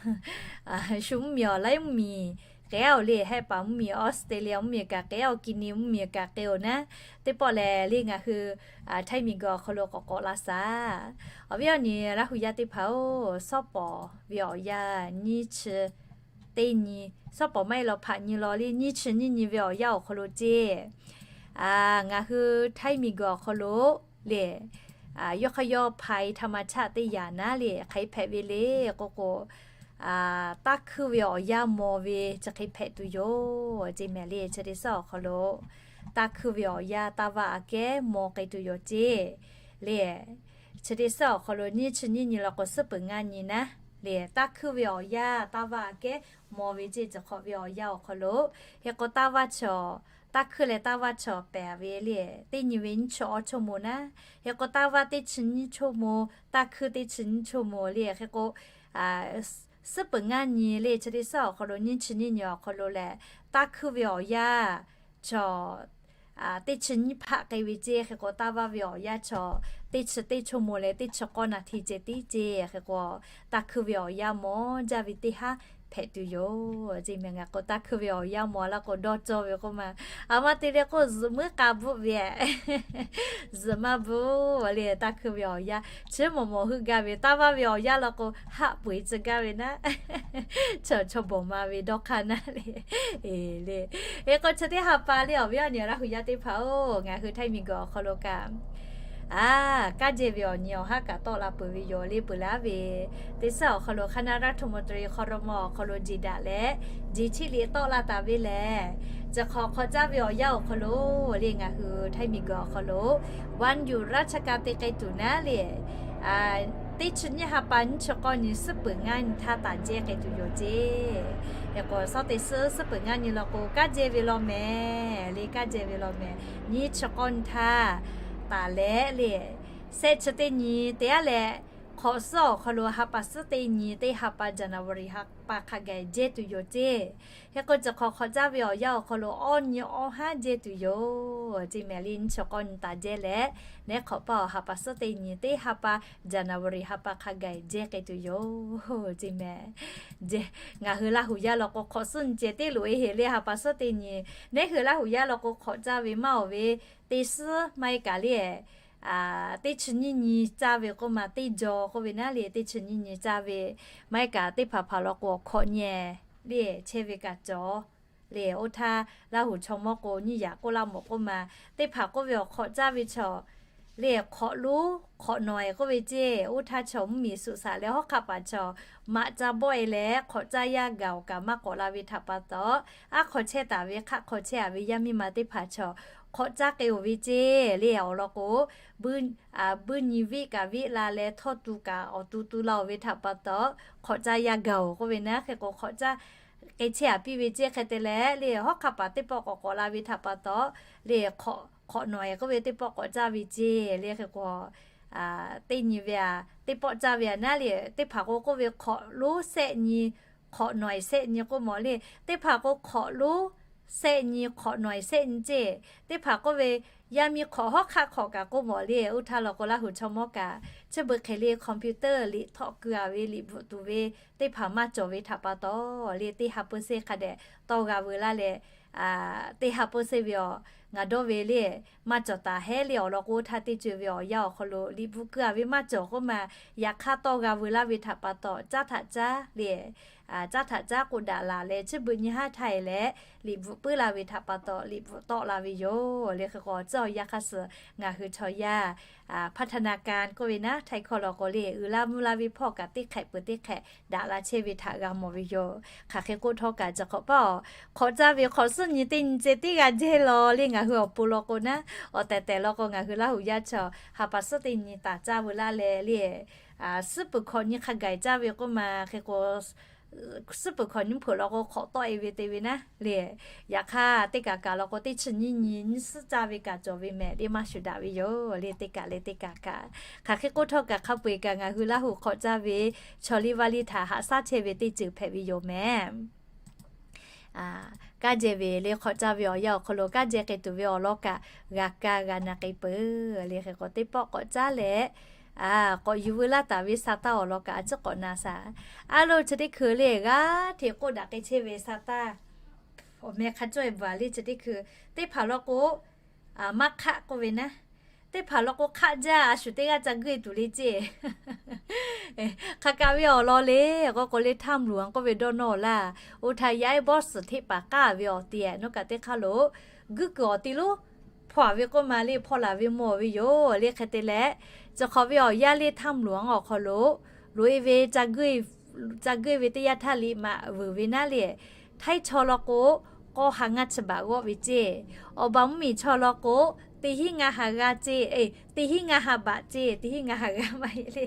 shu mvuhˇmiˬ awˬ laiˉ mvuhˇmiˬ k'ai-oˬ le. Hehˆ paˍ mvuhˇmiˬ Australia mvuhˇmiˬ kaꞈ k'ai-oˬ, Kini mvuhˇmiˬ kaꞈ k'ai-oˬ naˉ, teˇ pawˆ lehˬ le ngaˬ hui Htaiˇ miˬguiˬ awˬ hk'aw lo k'awꞈ k'awꞈ la shaˍ. Awˬ viˉ awˬ nyi Laˇ hu yaˇ teˇ hpaˍ-oˬ, sawˉ pawˍ ve awˬ yanˇ nyiˇ chi teˇ nyi, sawˉ pawˍ maˇ heˆ law hpaꞈ nyi law le nyiˇ chi nyiˇ nyi ve awˬ yanˇ awˬ hk'aw lo ceˇ, ngaˬ hui Htaiˇ miˬguiˬ awˬ hk'aw lo le yawˇ hk'aˇ yawˇ ภัยธรรมชาติ teˇ yanˇ naˉ le hk'aˬ hk'e hpehꞈ ve le k'o k'o, taˇ hkuiˇ ve awˬ yanˇ maw ve chi hk'e hpehꞈ tuˬ yoˬ ceˇ mehˍ le. Chi teˇ suhˉ awˬ hk'aw lo taˇ hkuiˇ ve awˬ yanˇ taˇ vaˇ aꞈ kehˉ maw k'ai tuˬ yoˬ ceˇ le. Chi teˇ suhˉ awˬ hk'aw lo nyiˇ chi nyiˇ nyi law k'o suhˉ peuˬ ngaˇ nyi naˉ le taˇ hkuiˇ ve awˬ yanˇ taˇ vaˇ aꞈ kehˉ maw ve ceˇ. Chi hk'awꞈ ve awˬ yanˇ awˬ hk'aw lo hk'e k'o taˇ vaˇ chaw, taˇ hkuiˇ leh taˇ vaˇ chaw pehˍ ve le teˇ nyi ve nyiˇ chi awˇ chaw mo naˉ, hk'e k'o taˇ vaˇ teˇ chi nyiˇ chaw mo, taˇ hkuiˇ teˇ chi nyiˇ chaw mo le hk'e k'o suhˉ peuˬ ngaˇ nyi le chi teˇ suhˉ awˬ hk'aw lo nyiˇ chi nyiˇ nyi awˬ hk'aw lo lehˬ, taˇ hkuiˇ ve awˬ yanˇ chaw teˇ chi nyiˇ hpaˆ k'ai ve ceˇ. Hk'e k'o taˇ vaˇ ve awˬ yanˇ chaw teˇ chi teˇ chaw mo leh teˇ chi k'awˇ naˍ hti ceh tiˉ ceˇ. Hk'e k'o taˇ hkuiˇ ve awˬ yanˇ maw jaˇ ve teˇ haˉ hpehꞈ tuˬ yoˬ ceˇ mehˍ. Ngaˬ k'o taˇ hkuiˇ ve awˬ yanˇ maw laˇ k'o dawˇ cawˇ ve k'oˆ ma, a ma te leh k'o zuhꞈ muiˉ k'a bvuhˆ ve zuhꞈ maˇ bvuhˆ le. Taˇ hkuiˇ ve awˬ yanˇ chi mawˬ mawˬ heuˆ gaˇ ve, taˇ vaˇ ve awˬ yanˇ law k'o haˆ peu eˬ tcuh gaˇ ve naˉ, chaw chaw bawˬ ma ve dawˇ hk'aˇ naˉ le. Eˬ le, hk'e k'o chi teˇ ha pa le awˬ viˉ awˬ nyi Laˇ hu yaˇ teˇ hpaˍ-oˬ, ngaˬ hui Htaiˇ miˬguiˬ awˬ hk'aw lo kaꞈ a, kaˇ jehˇ ve awˬ nyi awˬ haˉ kaꞈ tawˆ la peuˬ ve yoˬ le. Peuˬ laˇ ve teˇ suhˉ awˬ hk'aw lo คณะรัฐมนตรี ครม. awˬ hk'aw lo jeˬ daꞈ leh jeˬ chiˇ liꞈ tawˆ la taˍ ve lehˬ, chi hk'awꞈ hk'aw caˇ ve awˬ yanˇ awˬ hk'aw lo le ngaˬ hui Htaiˇ miˬguiˬ awˬ hk'aw lo วันหยุดราชการ te k'ai tuˬ naˉ le teˇ chi nyiˇ ha pa nyiˇ chi k'awˇ nyi suhˉ peuˬ ngaˇ nyi htaˇ taˍ jehˇ k'ai tuˬ yoˬ ceˇ. Hk'e k'o, suhˉ teˇ suhˉ suhˉ peuˬ ngaˇ nyi law k'o, kanˉ jehˇ ve law mehˍ le, kanˉ jehˇ ve law mehˍ. Nyiˇ chi k'awˇ nyi htaˇ taˍ leh le, sehˆ chi teˇ nyi te aˉ leh, hk'awꞈ suhˉ awˬ hk'aw lo ha pa suhˉ teˇ nyi teˇ ha pa January ha pa hk'a gaˬ jehˇ tuˬ yoˬ ceˇ. Hk'e k'o, chi hk'awꞈ hk'awꞈ caˇ ve awˬ yanˇ awˬ hk'aw lo awˇ nyi awˇ haˉ jehˇ tuˬ yoˬ ceˇ mehˍ le. Nyiˇ chi k'awˇ nyi taˍ jehˇ leh, neˉ hk'awꞈ paˇ awˬ ha pa suhˉ teˇ nyi teˇ ha pa January ha pa hk'a gaˬ jehˇ k'ai tuˬ yoˬ ceˇ mehˍ. Ngaˬ hui Laˇ huˍ yaˇ law k'o, hk'awꞈ suhˉ nyi ceh teˇ loꞈ e heˍ le, ha pa suhˉ teˇ nyi. Neˉ hui Laˇ huˍ yaˇ law k'o, hk'awꞈ caˇ ve maˇ awˬ ve teˇ suhˉ maˇ heˆ kaꞈ le, teˇ chi nyiˇ nyi caˇ ve k'oˆ ma, teˇ jaw k'oˆ ve naˉ le, teˇ chi nyiˇ nyi caˇ ve maˇ heˆ kaꞈ, teˇ hpaˍ hpaˍ law k'o, hk'awꞈ nyi le chehˇ ve kaꞈ cawˬ le. Oˇ htaˇ Laˇ huˍ chaw mawˇ k'o, nyiˇ yaꞈ k'oˆ laˇ mawˬ k'oˆ ma, teˇ hpaˍ k'oˆ ve awˬ hk'awꞈ caˇ ve chaw le, hk'awꞈ lonˉ hk'awꞈ nawˬ e k'oˆ ve ceˇ. Oˇ htaˇ chaw mvuhˇmiˬ suꞈ shaꞈ leh hawˉ hk'aˆ paˍ chaw maꞈ ca bawˆ e leh hk'awꞈ caˇ yaˇ gaˬ awˬ kaꞈ maˇ k'awꞈ la ve htaꞈ pa taw, aˉ hk'aw chehˇ taˍ ve hk'aˆ hk'aw chehˇ a ve yaˇ miˇ ma teˇ hpaˍ chaw hk'awꞈ caˇ k'ai oˬ ve ceˇ le. Awˬ lawn k'o, buiˇ nyi viˆ kaꞈ viˆ la leh, htawˇ tu kaꞈ awˬ tu tu la oˬ ve htaꞈ pa taw, hk'awꞈ caˇ yaˇ gaˬ oˬ k'oˆ ve naˉ. Hk'e k'o, hk'awꞈ caˇ k'ai chehˇ a piˇ ve ceˇ. Hk'e te leh le, hawˉ hk'aˆ paˍ teˇ pawˆ k'awꞈ k'awꞈ la ve htaꞈ pa taw le, hk'awꞈ nawˬ e k'oˆ ve teˇ pawˆ k'awꞈ caˇ ve ceˇ le. Hk'e k'o, teˇ nyi ve a, teˇ pawˆ caˇ ve a naˉ le, teˇ hpaˍ k'o k'oˆ ve hk'awꞈ lonˉ sehˆ nyi, hk'awꞈ nawˬ e sehˆ nyi k'oˆ mawˬ le. Teˇ hpaˍ k'o hk'awꞈ lonˉ sehˆ nyi, hk'awꞈ nawˬ e sehˆ nyi ceˇ. Teˇ hpaˍ k'oˆ ve yaˇ miˇ hk'awꞈ hawˉ hk'aˆ hk'awꞈ kaꞈ k'oˆ mawˬ le. Oˇ htaˇ law k'o, Laˇ huˍ chaw mawˇ kaꞈ chi beuꞈ hk'e le, computer liꞈ htawˆ keu a ve liꞈ bvuhꞈ tuˬ ve teˇ hpaˍ maˇ cawˬ ve htaꞈ pa taw le, teˇ ha peuˇ seˇ hk'a dehꞈ tawˇ g'a veu laˇ leh, teˇ ha peuˇ seˇ ve awˬ ngaˬ dawˇ ve le, maˇ cawˬ taˍ hehˉ le. Awˬ lawn k'o, oˇ htaˇ teˇ ceuˬ ve awˬ yanˇ awˬ hk'aw lo liꞈ bvuhꞈ keu a ve maˇ cawˬ k'oˆ ma, yaꞈ hk'aˇ tawˇ g'a veu laˇ ve htaꞈ pa taw, caˉ htaꞈ caˉ le, caˉ htaꞈ caˉ k'oˆ daꞈ laˬ leh, chi beuꞈ nyi haˉ htaˇ e leh liꞈ bvuhꞈ puiˉ la ve htaꞈ pa taw, liꞈ bvuhꞈ tawˆ la ve yoˬ le. Hk'e k'o, tcuhˉ awˬ yanˇ hk'aˇ suh ngaˬ hui chaw yaˇ พัฒนาการ k'oˆ ve naˉ, Htaiˇ hkawˇ law k'o le, uiˍ la mvuh la ve hpawˇ kaꞈ teˇ hk'ehꞈ peuˬ teˇ hk'ehꞈ daꞈ la chehˇ ve htaꞈ g'a mawˬ ve yoˬ. Hk'aˬ hk'e k'oˆ htawˇ kaꞈ, chi hk'awꞈ paˇ awˬ hk'awꞈ caˇ ve hk'awꞈ suhˉ nyi teˇ nyi ceh tiˉ g'a jehˇ law le. Ngaˬ hui awˬ pon law k'o naˉ, awˬ tehˬ tehˬ law k'o, ngaˬ hui Laˇ huˍ yaˇ chaw ha pa suhˉ teˇ nyi taˍ caˇ veu laˇ leh le, suhˉ peuˬ hkawꞈ nyi hk'a gaˬ caˇ ve k'oˆ ma. Hk'e k'o, suhˉ peuˬ hkawꞈ nyi hpeuꞈ law k'o, hk'awꞈ tawˆ e ve te ve naˉ le. Yaꞈ hk'aˇ, teˇ kaꞈ kaꞈ law k'o, teˇ chi nyiˇ nyi nyiˇ suhˉ caˇ ve kaꞈ cawˬ ve mehˍ le, maˇ shuˍ daꞈ ve yoˬ le. Teˇ kaꞈ leh teˇ kaꞈ kaꞈ, hk'aˬ hk'e k'oˆ htawˇ kaꞈ, hk'a peu eˬ kaꞈ ngaˬ hui Laˇ huˍ hk'awꞈ caˇ ve chaw liˇ vaˇ liˇ htaꞈ haꞈ shaˉ chehˇ ve teˇ ceuˬ hpehꞈ ve yoˬ mehˍ. Kanˉ jehˇ ve le, hk'awꞈ caˇ ve awˬ yanˇ awˬ hk'aw lo kanˉ jehˇ k'ai tuˬ ve awˬ lawn kaꞈ g'a kaˇ g'a na k'ai peuˬ le. Hk'e k'o, teˇ pawˆ k'awꞈ caˉ leh, k'awꞈ yuˬ veu laˇ taˍ ve sa taˇ awˬ lawn kaꞈ a ciˉ k'awꞈ na shaˍ. A lo, chi teˇ hkui le g'aˇ hteꞈ k'oˆ daꞈ k'ai chehˇ ve sa taˇ awˬ meh hk'a cawˇ e bvuhꞈ a le. Chi teˇ hkui teˇ hpaˍ law k'o, maˇ hk'aˆ k'oˆ ve naˉ, teˇ hpaˍ law k'o hk'aˆ jaˇ, a shu teˇ g'aˇ ca guˇ e tuˬ le ceˇ. Hk'aˬ kaꞈ ve awˬ lawn le k'o k'o le, ถ้ำหลวง k'oˆ ve dawˇ nawˇ laˇ. Oˇ htaˇ yaˇ ehˉ bawˇ suhˍ hteˆ paˍ k'aˉ ve awˬ ti nawˉ kaꞈ teˇ hk'aˇ lo guˇ kuiˬ awˬ ti lonˉ hpawˇ a ve k'oˆ ma le, hpawˇ laˬ ve mawˬ ve yoˬ le. Hk'e te leh, chi hk'awꞈ ve awˬ yanˇ le, ถ้ำหลวง awˬ hk'aw lo loꞈ e ve ca guˇ e ve teˇ yanˇ htaˇ liꞈ maꞈ vuiˬ ve naˉ le, Htaiˇ chaw law k'o, k'awˇ ha ngaˇ chi baꞈ g'awˆ ve ceˇ. Awˬ baˬ mvuhˇmiˬ chaw law k'o, teˇ hinˉ ngaˇ ha g'aˇ ceˇ, teˇ hinˉ ngaˇ ha baꞈ ceˇ, teˇ hinˉ ngaˇ ha g'aˇ maˇ heˆ le,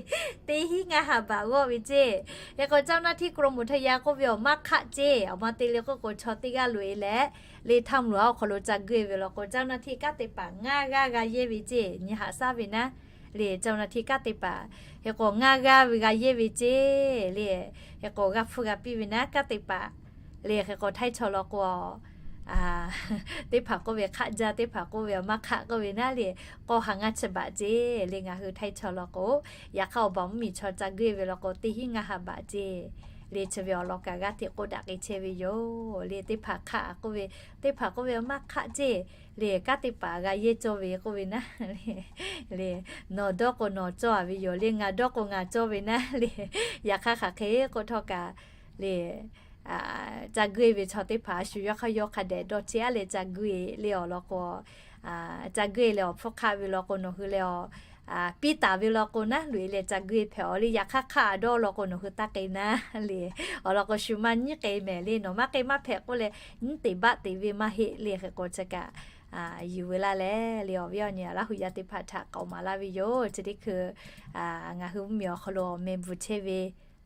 teˇ hinˉ ngaˇ ha baꞈ g'awˆ ve ceˇ. Hk'e k'o, เจ้าหน้าที่กรมอุทยาน k'oˆ ve awˬ maˇ hk'aˆ ceˇ. Awˬ ma te le k'oˆ k'o, chaw teˇ g'aˇ loꞈ e leh le, ถ้ำหลวง awˬ hk'aw lo ca guˇ e ve law k'o, เจ้าหน้าที่ kanˉ te paˍ ngaˇ g'aˇ g'a yehˇ ve ceˇ. Nyi haꞈ shaˉ ve naˉ le, เจ้าหน้าที่ kanˉ te paˍ hk'e k'o ngaˇ g'aˇ ve g'a yehˇ ve ceˇ le. Hk'e k'o g'a hpfuhˇ g'a piˇ ve naˉ, kanˉ te paˍ le. Hk'e k'o Htaiˇ chaw law k'o, teˇ hpaˍ k'oˆ ve hk'aˆ jaˇ, teˇ hpaˍ k'oˆ ve maˇ hk'aˆ k'oˆ ve naˉ le, k'awˇ ha ngaˇ chi baꞈ ceˇ le. Ngaˬ hui Htaiˇ chaw law k'o, yaꞈ hk'aˇ awˬ baˬ mvuhˇmiˬ chaw ca guˇ e ve law k'o, teˇ hinˉ ngaˇ ha baꞈ ceˇ le. Chi ve awˬ lawn kaꞈ g'aˇ hteꞈ k'oˆ daꞈ k'ai chehˇ ve yoˬ le. Teˇ hpaˍ hk'aˆ k'oˆ ve, teˇ hpaˍ k'oˆ ve maˇ hk'aˆ ceˇ le, kanˉ te paˍ g'a yehˇ cawˇ ve k'oˆ ve naˉ le. Nawˬ dawˇ k'o nawˬ cawˇ a ve yoˬ le, ngaˬ dawˇ k'o ngaˬ cawˇ ve naˉ le. Yaꞈ hk'aˇ hk'aˬ hk'e k'oˆ htawˇ kaꞈ le, ca guˇ e ve chaw teˇ hpaˍ a shu yawˇ hk'aˇ yawˇ hk'a dehꞈ dawˇ chehˇ a leh ca guˇ e le. Awˬ lawn k'o, ca guˇ e leh awˬ hpfuhˇ hk'aˆ ve law k'o nawˬ hui leh awˬ piˇ taˍ ve law k'o naˉ, loꞈ e leh ca guˇ e hpehꞈ awˬ le. Yaꞈ hk'aˇ hk'aˆ a dawˇ law k'o nawˬ hui taˇ k'ai naˉ le. Awˬ lawn k'o shu maˇ nyiˉ k'ai mehˍ le. Nawˬ maˇ k'ai maˇ hpehꞈ k'oˆ leh nyiˉ teꞈ baˆ teꞈ ve maˇ heˆ le. Hk'e k'o chi kaꞈ yuˬ veu laˇ leh le, awˬ viˉ awˬ nyi Laˇ hu yaˇ teˇ hpaˍ htaꞈ k'aoˍ maˍ laˇ ve yoˬ. Chi teˇ hkui ngaˬ hui mvuhˇmiˬ awˬ hk'aw lo awˬ meh bvuhˬ chehˇ ve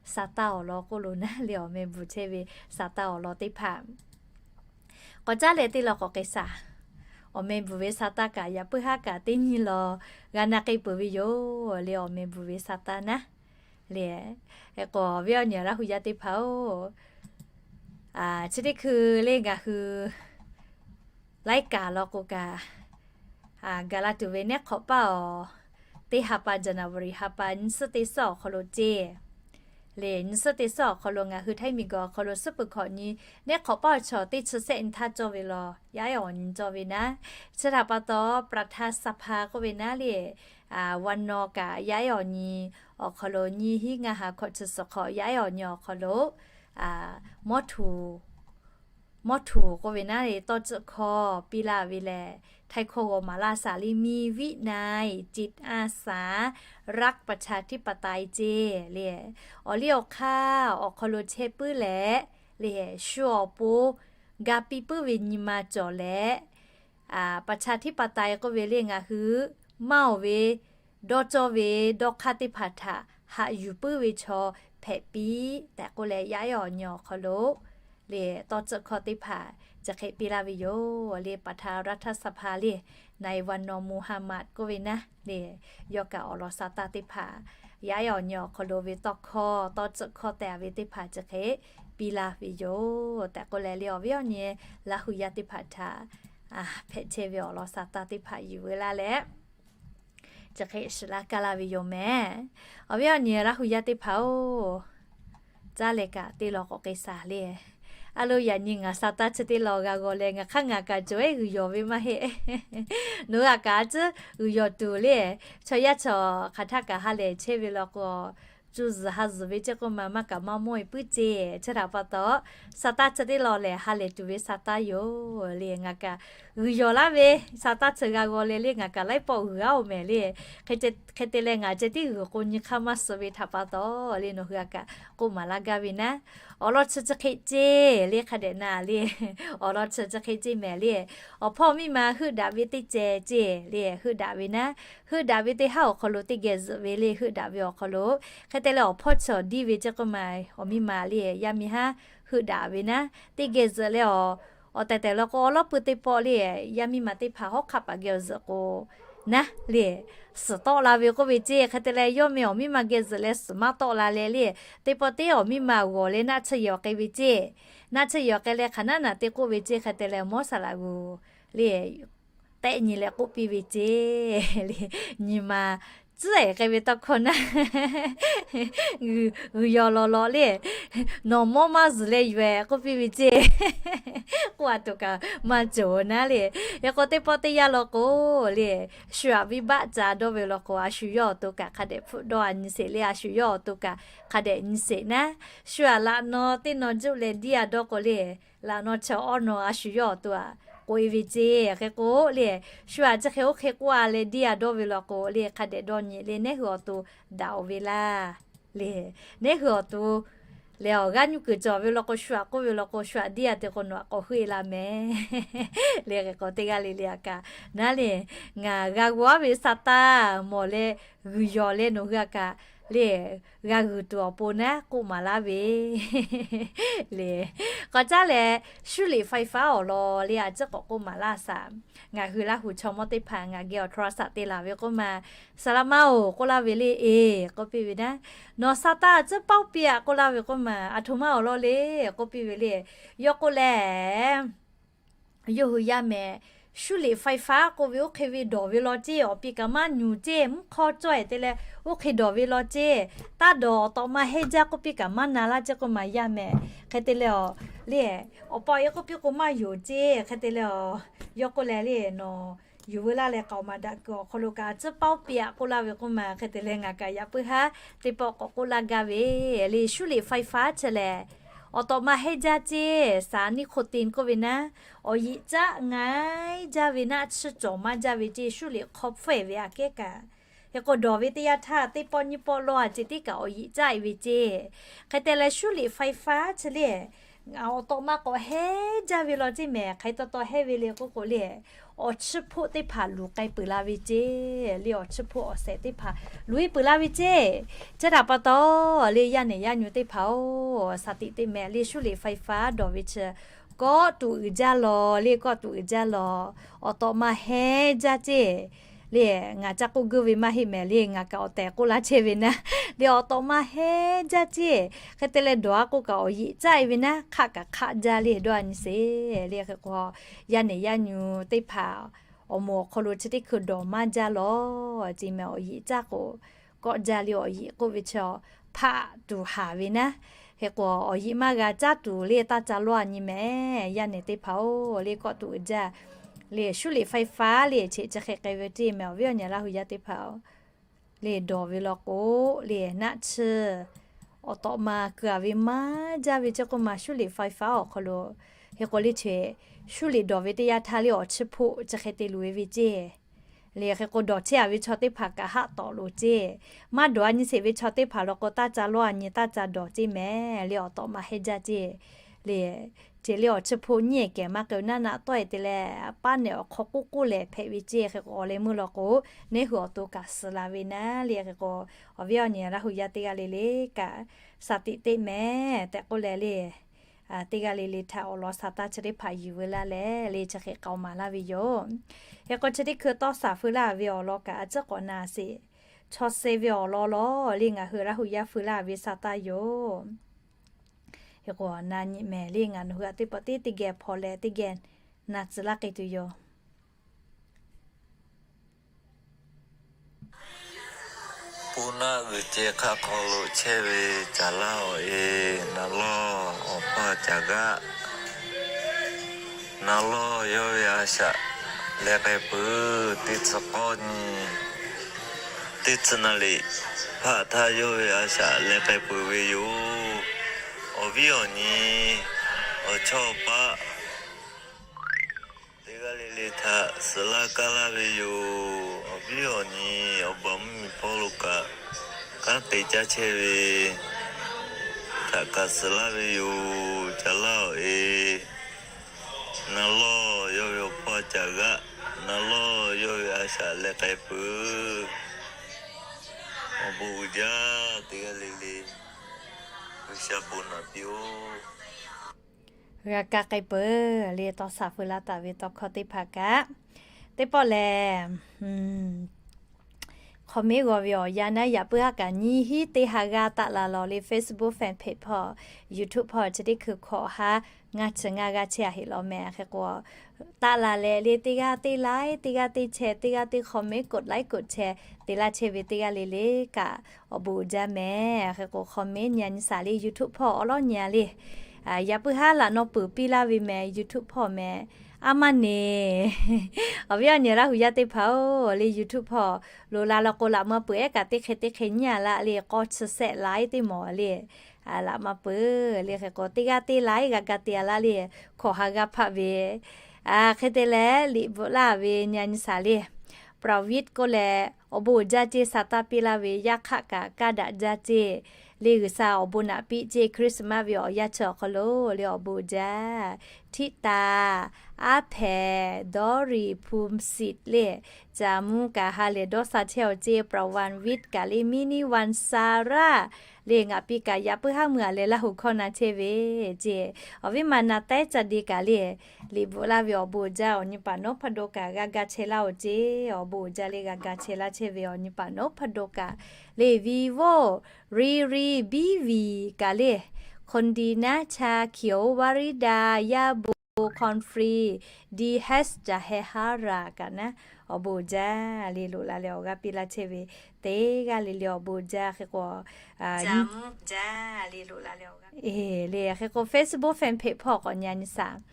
sa taˇ awˬ lawn k'oˆ lo naˉ le, awˬ meh bvuhˬ chehˇ ve sa taˇ awˬ lawn teˇ hpaˍ k'awꞈ caˉ leh teˇ law k'awꞈ k'ai shaˍ. Awˬ meh bvuhˬ ve sa taˇ kaꞈ yaꞈ puiˉ haˉ kaꞈ teˇ nyi law g'a na k'ai peuˬ ve yoˬ le, awˬ meh bvuhˬ ve sa taˇ naˉ le. Hk'e k'o awˬ viˉ awˬ nyi Laˇ hu yaˇ teˇ hpaˍ-oˬ, chi teˇ hkui le ngaˬ hui laiˉ kaˍ law k'o kaꞈ, gaˬ la tuˬ ve neˉ hk'awꞈ paˇ awˬ teˇ ha pa January ha pa nyi suhˉ teˇ suhˉ awˬ hk'aw lo ceˇ le, nyi suhˉ teˇ suhˉ awˬ hk'aw lo ngaˬ hui Htaiˇ miˬguiˬ awˬ hk'aw lo suhˉ peuˬ hkawꞈ nyi neˉ hk'awꞈ paˇ awˬ chaw teˇ chi sehˆ nyi htaˇ cawˇ ve law yaˇ ehˉ awˬ nyi cawˇ ve naˉ. Chi htaꞈ pa taw ประธานสภา k'oˆ ve naˉ le, วันนอ kaꞈ yaˇ ehˉ awˬ nyi awˬ hk'aw lo nyi hiˉ ngaˇ ha hkawꞈ chi suhˍ hk'awꞈ yaˇ ehˉ awˬ nyi awˬ hk'aw lo mawˇ htuˬ k'oˆ ve naˉ le, tawˇ tcuhˆ hkawˇ piˇ laˇ ve lehˬ, Htaiˇ hkawˇ g'aw maˍ laˇ shaˍ le, มีวินัย จิตอาสา รักประชาธิปไตย ceˇ le. Awˬ liˇ awˬ hk'aˇ awˬ hk'aw lo chehˇ puiˉ leh le, shu awˬ pon ga piˇ puiˉ ve nyi ma cawˬ leh, ประชาธิปไตย k'oˆ ve le ngaˬ hui maˇ oˬ ve dawˇ cawˇ ve dawˇ hk'aˇ teˇ hpaˍ htaꞈ haꞈ yuˬ puiˉ ve chaw hpehꞈ piˇ tehꞈ k'oˆ leh yaˇ ehˉ awˬ nyi awˬ hk'aw lo le tawˇ tcuhˆ hkawˇ teˇ hpaˍ chi hk'e piˇ laˇ ve yoˬ le. ประธานรัฐสภา le นายวันนอ มูฮัมหมัด k'oˆ ve naˉ le, yawˇ kaꞈ awˬ lawn sa taˇ teˇ hpaˍ yaˇ ehˉ awˬ nyi awˬ hk'aw lo ve tawˇ hkawˇ tawˇ tcuhˆ hkawˇ tehꞈ ve teˇ hpaˍ chi hk'e piˇ laˇ ve yoˬ tehꞈ k'oˆ leh le, awˬ viˉ awˬ nyi Laˇ hu yaˇ teˇ hpaˍ htaꞈ hpehꞈ chehˇ ve awˬ lawn sa taˇ teˇ hpaˍ yuˬ veu laˇ leh chi hk'e shiˍ laˇ kaˇ laˇ ve yoˬ mehˍ. Awˬ viˉ awˬ nyi Laˇ hu yaˇ teˇ hpaˍ-oˬ, caˇ leh kaꞈ teˇ law k'awꞈ k'ai shaˍ le. A lo, yaꞈ nyi ngaˬ sa taˇ chi teˇ law g'a g'aw leh ngaˬ hk'aˇ ngaˬ kaꞈ cawˬ ehˉ g'uiˬ yawˬ ve maˇ heˆ. Nawˬ hui a kaꞈ a ciˉ g'uiˬ yawˬ tuˬ le, chaw yaˇ chaw hk'aˬ htaˇ kaꞈ ha lehˬ chehˇ ve law k'o, cuˇ zuhˬ ha zuhˬ ve ceˇ k'oˆ ma maˇ kaꞈ maˇ mawˇ e puiˉ ceˇ. Chi htaꞈ pa taw, sa taˇ chi teˇ law lehˬ ha lehˬ tuˬ ve sa taˇ yoˬ le. Ngaˬ kaꞈ g'uiˬ yawˬ laˇ ve sa taˇ chi g'a g'aw leh le, ngaˬ kaꞈ laiˉ pawˆ g'uiˬ aˉ-oˬ mehˍ le. Hk'e te leh ngaˬ ceh tiˉ g'uiˬ k'o nyi hk'aˇ maˇ suh ve htaꞈ pa taw le, nawˬ hui a kaꞈ k'oˆ maˍ laˇ gaˇ ve naˉ. Awˬ lawn chi chi hk'e ceˇ le hk'a dehꞈ na le, awˬ lawn chi chi hk'e ceˇ mehˍ le. Awˬ hpawˇ awˬ miˇ ma heuˆ daꞈ ve teˇ ceh ceˇ le, heuˆ daꞈ ve naˉ. Heuˆ daꞈ ve teˇ haˉ awˬ hk'aw lo teˇ geh zuhꞈ ve le, heuˆ daꞈ ve awˬ hk'aw lo. Hk'e te leh awˬ hpawˇ chi awˬ diˇ ve ceˇ k'oˆ ma, awˬ miˇ ma le yaˇ miˇ haˉ heuˆ daꞈ ve naˉ. Teˇ geh zuhꞈ leh awˬ, awˬ tehˬ tehˬ law k'o awˬ lawˉ pui teˇ pawˆ le, yaˇ miˇ ma teˇ hpaˍ hawˉ hk'aˆ paˍ geh awˬ zuhꞈ k'o naˉ le, suhˍ tawˆ la ve k'oˆ ve ceˇ. Hk'e te leh yawˇ meh awˬ miˇ ma geh zuhꞈ leh suhˍ maˇ tawˆ la leh le, teˇ pawˆ teˇ awˬ miˇ ma g'awˬ leh naˆ tsuhˇ yehˬ awˬ k'ai ve ceˇ. Naˆ tsuhˇ yehˬ awˬ k'ai leh hk'aˬ naˉ naꞈ te k'oˆ ve ceˇ. Hk'e te leh mawˇ saˍ laꞈ g'uˬ le tehˆ nyi leh k'oˆ piˇ ve ceˇ le, nyi ma tcuhˉ-ehˍ k'ai ve tawˇ hkawˇ naˉ, g'uiˬ yawˬ lawˬ lawˬ le, nawˬ mawˇ maˇ zuhˬ leh yuˬ-ehˍ k'oˆ piˇ ve ceˇ. K'oˆ a to kaꞈ maˇ cawˬ naˉ le. Hk'e k'o teˇ pawˆ teˇ yanˇ law k'o le, shu aꞈ viˇ baˆ ca dawˇ ve law k'o a shu yawˇ awˬ to kaꞈ hk'a dehꞈ hpfuhˆ dawˇ a nyi sheˍ le, a shu yawˇ awˬ to kaꞈ hk'a dehꞈ nyi sheˍ naˉ. Shu aꞈ laꞈ naw teˇ naw juˆ leh diˇ a dawˇ k'o le, laꞈ naw chi awˇ naw a shu yawˇ awˬ to aꞈ k'oꞈ e ve ceˇ. Hk'e k'o le, shu aꞈ chi hk'e oˇ hk'e k'oˆ a leh diˇ a dawˇ ve law k'o le, hk'a dehꞈ dawˇ nyi le, nehˉ hui awˬ to daꞈ-oˬ ve laˇ le. Nehˉ hui awˬ to lehˬ awˬ g'aˇ nuˇ kuiˬ cawˬ ve law k'o, shu aꞈ k'oˆ ve law k'o, shu aꞈ diˇ a te k'o nawˬ aꞈ k'awꞈ heuˆ e la mehˍ le. Hk'e k'o teˇ g'aˇ le le aꞈ kaꞈ naˉ le, ngaˬ g'a g'aw aˉ ve sa taˇ mawˬ leh g'uiˬ yawˬ leh nawˬ hui a kaꞈ le g'a g'uiˬ tuˬ awˬ pon naˉ k'oˆ maˍ laˇ ve le. K'awꞈ caˉ leh, 修理ไฟฟ้า awˬ lawn le a ciˉ k'awꞈ k'oˆ maˍ laˇ shaˍ. Ngaˬ hui Laˇ hu chaw mawˇ teˇ hpaˍ ngaˬ geh awˬ โทรศัพท์ te laˬ ve k'oˆ ma, saˍ laꞈ ma-oˬ k'oˆ laˇ ve le, eˬ k'oˆ piˇ ve naˉ, nawˬ sa taˇ a ciˉ paoˇ piˇ aꞈ k'oˆ laˇ ve k'oˆ ma, aˬ htoꞈ ma awˬ lawn le k'oˆ piˇ ve le. Yawˇ k'oˆ leh, yawˇ hui yaˇ mehˍ, 修理ไฟฟ้า k'oˆ ve oˇ hk'e ve dawˬ ve law ceˇ, awˬ pi kaꞈ maˇ nyuˬ ceˇ, mvuhˇ hk'aw cawˇ-ehˍ te leh oˇ hk'e dawˬ ve law ceˇ, taˇ dawˬ awˬ tawꞈ ma hehnˇ jaˇ k'oˆ piˇ kaꞈ maˇ na laˇ ceˇ k'oˆ ma yaˇ mehˍ. Hk'e te leh awˬ le, awˬ pa awˬ e k'oˆ piˇ k'o maˇ yonˍ ceˇ. Hk'e te leh awˬ, yawˇ k'oˆ leh le, nawˬ yuˬ veu laˇ leh k'aoˍ maˍ daꞈ kuiˬ awˬ hk'aw lo kaꞈ a ciˉ paoˇ piˇ aꞈ k'oˆ laˇ ve k'oˆ ma. Hk'e te leh ngaˬ kaꞈ yaꞈ puiˉ haˉ teˇ pawˆ k'awꞈ k'oˆ laˇ gaˇ ve le, 修理ไฟฟ้า chi lehˬ awˬ tawꞈ ma hehnˇ jaˇ ceˇ, สารนิโคติน k'oˆ ve naˉ, awˬ yiꞈ caˆ ngaiˉ jaˇ ve naˆ tsuhˇ cawˬ maˇ jaˇ ve ceˇ, 修理 hk'aw hpfuhˇ-ehˍ ve aꞈ kehˉ kaꞈ. Hk'e k'o dawˬ ve teˇ yanˇ htaˇ teˇ pawˆ nyiˇ pawˆ lawˇ a ceˇ tiˉ kaꞈ awˬ yiꞈ caˆ-e ve ceˇ. Hk'e te leh 修理ไฟฟ้า chi le, Awˬ tawꞈ ma k'awꞈ hehnˇ jaˇ ve law ceˇ mehˍ. Hk'aˬ hk'e taw taw hehnˇ ve le k'oˆ k'o le, awˬ chiˇ hpoˆ teˇ hpaˍ luˬ k'ai peuˬ la ve ceˇ le. Awˬ chiˇ hpoˆ awˬ shehˍ teˇ hpaˍ luˬ e peuˬ la ve ceˇ. Chi htaꞈ pa taw le, yaˇ nehˬ yaˇ nyu teˇ hpaˍ-oˬ, shaˍ tiꞈ teˇ mehˍ le, shuˉ liꞈ ไฟฟ้า dawˬ ve chi kawˆ tuꞈ uiˍ jaˇ law le, kawˆ tuꞈ uiˍ jaˇ law. Awˬ tawꞈ ma hehnˇ jaˇ ceˇ le. Ngaˬ ca k'oˆ geuˇ ve maˇ heˆ mehˍ le, ngaˬ kaꞈ awˬ tehˬ k'oˆ laˇ chehˇ ve naˉ le. Awˬ tawꞈ ma hehnˇ jaˇ ceˇ. Hk'e te leh dawˬ a k'oˆ kaꞈ awˬ yeꞈ caˇ e ve naˉ, hk'aˆ kaꞈ hk'aˆ jaˇ le, dawˇ a nyi sheˍ le. Hk'e k'o, yaˇ nehˬ yaˇ nyu teˇ hpaˍ awˬ moˍ awˬ hk'aw lo chi teˇ hkui dawˬ maˇ jaˇ law ceˇ mehˍ. Awˬ yeꞈ caˇ k'o kawˆ jaˇ le. Awˬ yeꞈ k'oˆ ve chi hpaˆ tuˬ haˍ ve naˉ. Hk'e k'o, awˬ yeꞈ maˇ g'a caˇ tuˬ le, taˇ ca lawˇ a nyi mehˍ. Yaˇ nehˬ teˇ hpaˍ-oˬ le, kawˆ tuˬ uiˍ jaˇ le, shuˉ liꞈ ไฟฟ้า le, cheꞈ chi hk'e k'ai ve ceˇ mehˍ. Awˬ viˉ awˬ nyi Laˇ hu yaˇ teˇ hpaˍ-oˬ le, dawˬ ve law k'o le, naˆ tsuhˇ awˬ tawꞈ ma keu a ve maˇ jaˇ ve ceˇ k'oˆ ma, shuˉ liꞈ ไฟฟ้า awˬ hk'aw lo. Hk'e k'o le, cheꞈ shuˉ liꞈ dawˬ ve teˇ yanˇ htaˇ le, awˬ chiˇ hpoˆ chi hk'e te luˬ e ve ceˇ. Le hk'e k'o, dawˬ chehˇ a ve chaw teˇ hpaˍ kaꞈ haˆ tawˍ loˍ ceˇ. Maˇ dawˬ a nyi sheˍ ve chaw teˇ hpaˍ law k'o, taˇ ca lawˇ a nyi, taˇ ca dawˬ ceˇ mehˍ le. Awˬ tawꞈ ma hehnˇ jaˇ ceˇ. Le, cheꞈ le awˬ chiˇ hpoˆ nyiˉ e kehˬ maˇ k'ai naˆ naˆ tawˆ e te leh, paˉ nehˬ awˬ hk'aw k'oˆ k'oˆ lehˬ hpehꞈ ve ceˇ. Hk'e k'o, awˬ leh meuˇ law k'o, neˉ hui awˬ to kaꞈ suh la ve naˉ le. Hk'e k'o, awˬ viˉ awˬ nyi Laˇ hu yaˇ teˇ g'aˇ le le kaꞈ, shaˍ tiꞈ teˇ mehˍ tehꞈ k'oˆ leh le, teˇ g'aˇ le le htaꞈ awˬ lawn sha taˇ chi teˇ hpaˍ yuˬ veu laˇ leh le, chi hk'e k'aoˍ maˍ laˇ ve yoˬ. Hk'e k'o, chi teˇ hkui tawˇ shaˍ feu laˇ ve awˬ lawn kaꞈ a ciˉ k'awꞈ na sheˍ. Chaw suh ve awˬ lawn lawˬ le, ngaˬ hui Laˇ hu yaˇ feu laˇ ve sha taˇ yoˬ. Hk'e k'o, na nyi mehˍ le, ngaˬ nawˬ hui a teˇ pawˆ teˇ teˇ geh hpaw leh teˇ geh na tcuh laˇ k'ai tuˬ yoˬ. Pon naˆ g'uiˬ ceh hk'aˆ hk'aw lo chehˇ ve Caˍ laˇ awˬ e, na lawˇ awˬ hpawˇ Caˍ gaˆ. Na lawˇ yawˇ ve a shaꞈ leh k'ai peuˬ. Teˇ tcuh k'awˇ nyi, teˇ tcuh naˍ liꞈ hpaˆ htaˇ yawˇ ve a shaꞈ leh k'ai peuˬ ve yoˬ. Awˬ viˉ awˬ nyi, awˬ chawˇ awˬ paˆ teˇ g'aˇ le le htaꞈ suhˍ laˇ kaˇ laˇ ve yoˬ. Awˬ viˉ awˬ nyi, awˬ baˬ mvuhˇ miˬ hpawˇ lo kaꞈ kanˉ te caˇ chehˇ ve htaꞈ kaꞈ suhˍ laˇ ve yoˬ. Caˍ laˇ awˬ e, na lawˇ yawˇ ve awˬ hpawˇ Caˍ gaˆ. Na lawˇ yawˇ ve a shaꞈ leh k'ai peuˬ. Awˬ bon uiˍ jaˇ. Teˇ g'aˇ le le G'uiˬsha bon naꞈ piˇ-oˆ. G'a kaˇ k'ai peuˬ le, tawˇ shaˍ feu laˇ taˍ ve tawˇ hkawˇ teˇ hpaˍ kaꞈ. Teˇ pawˆ lehˬ, hk'aw meˉ g'aw ve awˬ yanˇ naˉ, yaꞈ puiˉ haˉ kaꞈ nyiˇ hinˉ teˇ ha g'aˇ taˆ la lawˬ le. Facebook fan page hpawˇ, YouTube hpawˇ chi teˇ hkui hkawꞈ haˉ ngaˇ chi ngaˇ g'aˇ chehˇ a heˆ lawˬ mehˍ. Hk'e k'o, taˆ la leh le, teˇ g'aˇ teˇ like, teˇ g'aˇ teˇ share, teˇ g'aˇ teˇ comment, กดไลค์ กดแชร์ te laˇ chehˇ ve teˇ g'aˇ le le kaꞈ awˬ bon uiˍ jaˇ mehˍ. Hk'e k'o, hk'aw meˉ nyi a nyi shaˍ le, YouTube hpawˇ awˬ lawˉ nyi a le. Yaꞈ puiˉ haˉ laꞈ naw peuˬ piˇ laˇ ve mehˍ, YouTube hpawˇ mehˍ. A maˇ ne, awˬ viˉ awˬ nyi Laˇ hu yaˇ teˇ hpaˍ-oˬ le, YouTube hpawˇ loꞈ la law k'o, laꞈ maˇ peuˬ ehˉ kaꞈ teˇ hk'e teˇ hk'e nyi a laˇ le, k'awˇ chi sehˆ like teˇ mawˬ le. Laꞈ maˇ peuˬ le. Hk'e k'o, teˇ g'aˇ teˇ like g'a ga te a laˇ le, hkawꞈ ha g'aˇ hpaˆ ve. Hk'e te leh, liꞈ bvuhꞈ laˇ ve nyi a nyi shaˍ le, Praviˉ k'oˆ leh, awˬ bon uiˍ jaˇ ceˇ, sha taˇ piˇ laˇ ve, yaˇ hk'aˆ kaꞈ kaˇ daꞈ jaˇ ceˇ le. G'uiˬsha awˬ bon naꞈ piˇ ceˇ, Christmas ve awˬ yanˇ chi awˬ hk'aw lo le, awˬ bon uiˍ jaˇ. Htiˆ taˍ, aˉ hpehꞈ, dawˇ riˍ, hpu siˍ le, caˍ mvuh kaꞈ ha lehˬ dawˇ sha chehˇ awˬ ceˇ, Prawanvit kaꞈ le, Minivan Saraˇ le, ngaˬ piˇ kaꞈ yaꞈ puiˉ haˉ meuˇ a leh Laˇ hu hkawˇ na chehˇ ve ceˇ. Awˬ viˉ ma na taiˉ ca de kaꞈ le, liꞈ bvuhꞈ laˇ ve awˬ bon uiˍ jaˇ, awˬ nyi paˍ nawˉ hpaˇ do kaꞈ g'a ga chehˇ laˇ awˬ ceˇ. Awˬ bon uiˍ jaˇ le, g'a ga chehˇ laˇ chehˇ ve awˬ nyi paˍ nawˉ hpaˇ do kaꞈ le, Vivo, Riri, Biˍviˍ kaꞈ le, Khondiˍnaˆ, Chaˍkiˍoˍ, Vaˍriˇdaꞈ, Yaˇ bon, Khonˍfriˍ, Diˍhehˉ, Caˍhehˍhaˉraˍ kaꞈ naˉ, awˬ bon uiˍ jaˇ le, loꞈ la leh awˬ g'aˇ piˇ laˇ chehˇ ve teˇ g'aˇ le le awˬ bon uiˍ jaˇ. Hk'e k'o, le, hk'e k'o Facebook fan page hpawˇ k'awꞈ nyi a nyi shaˍ.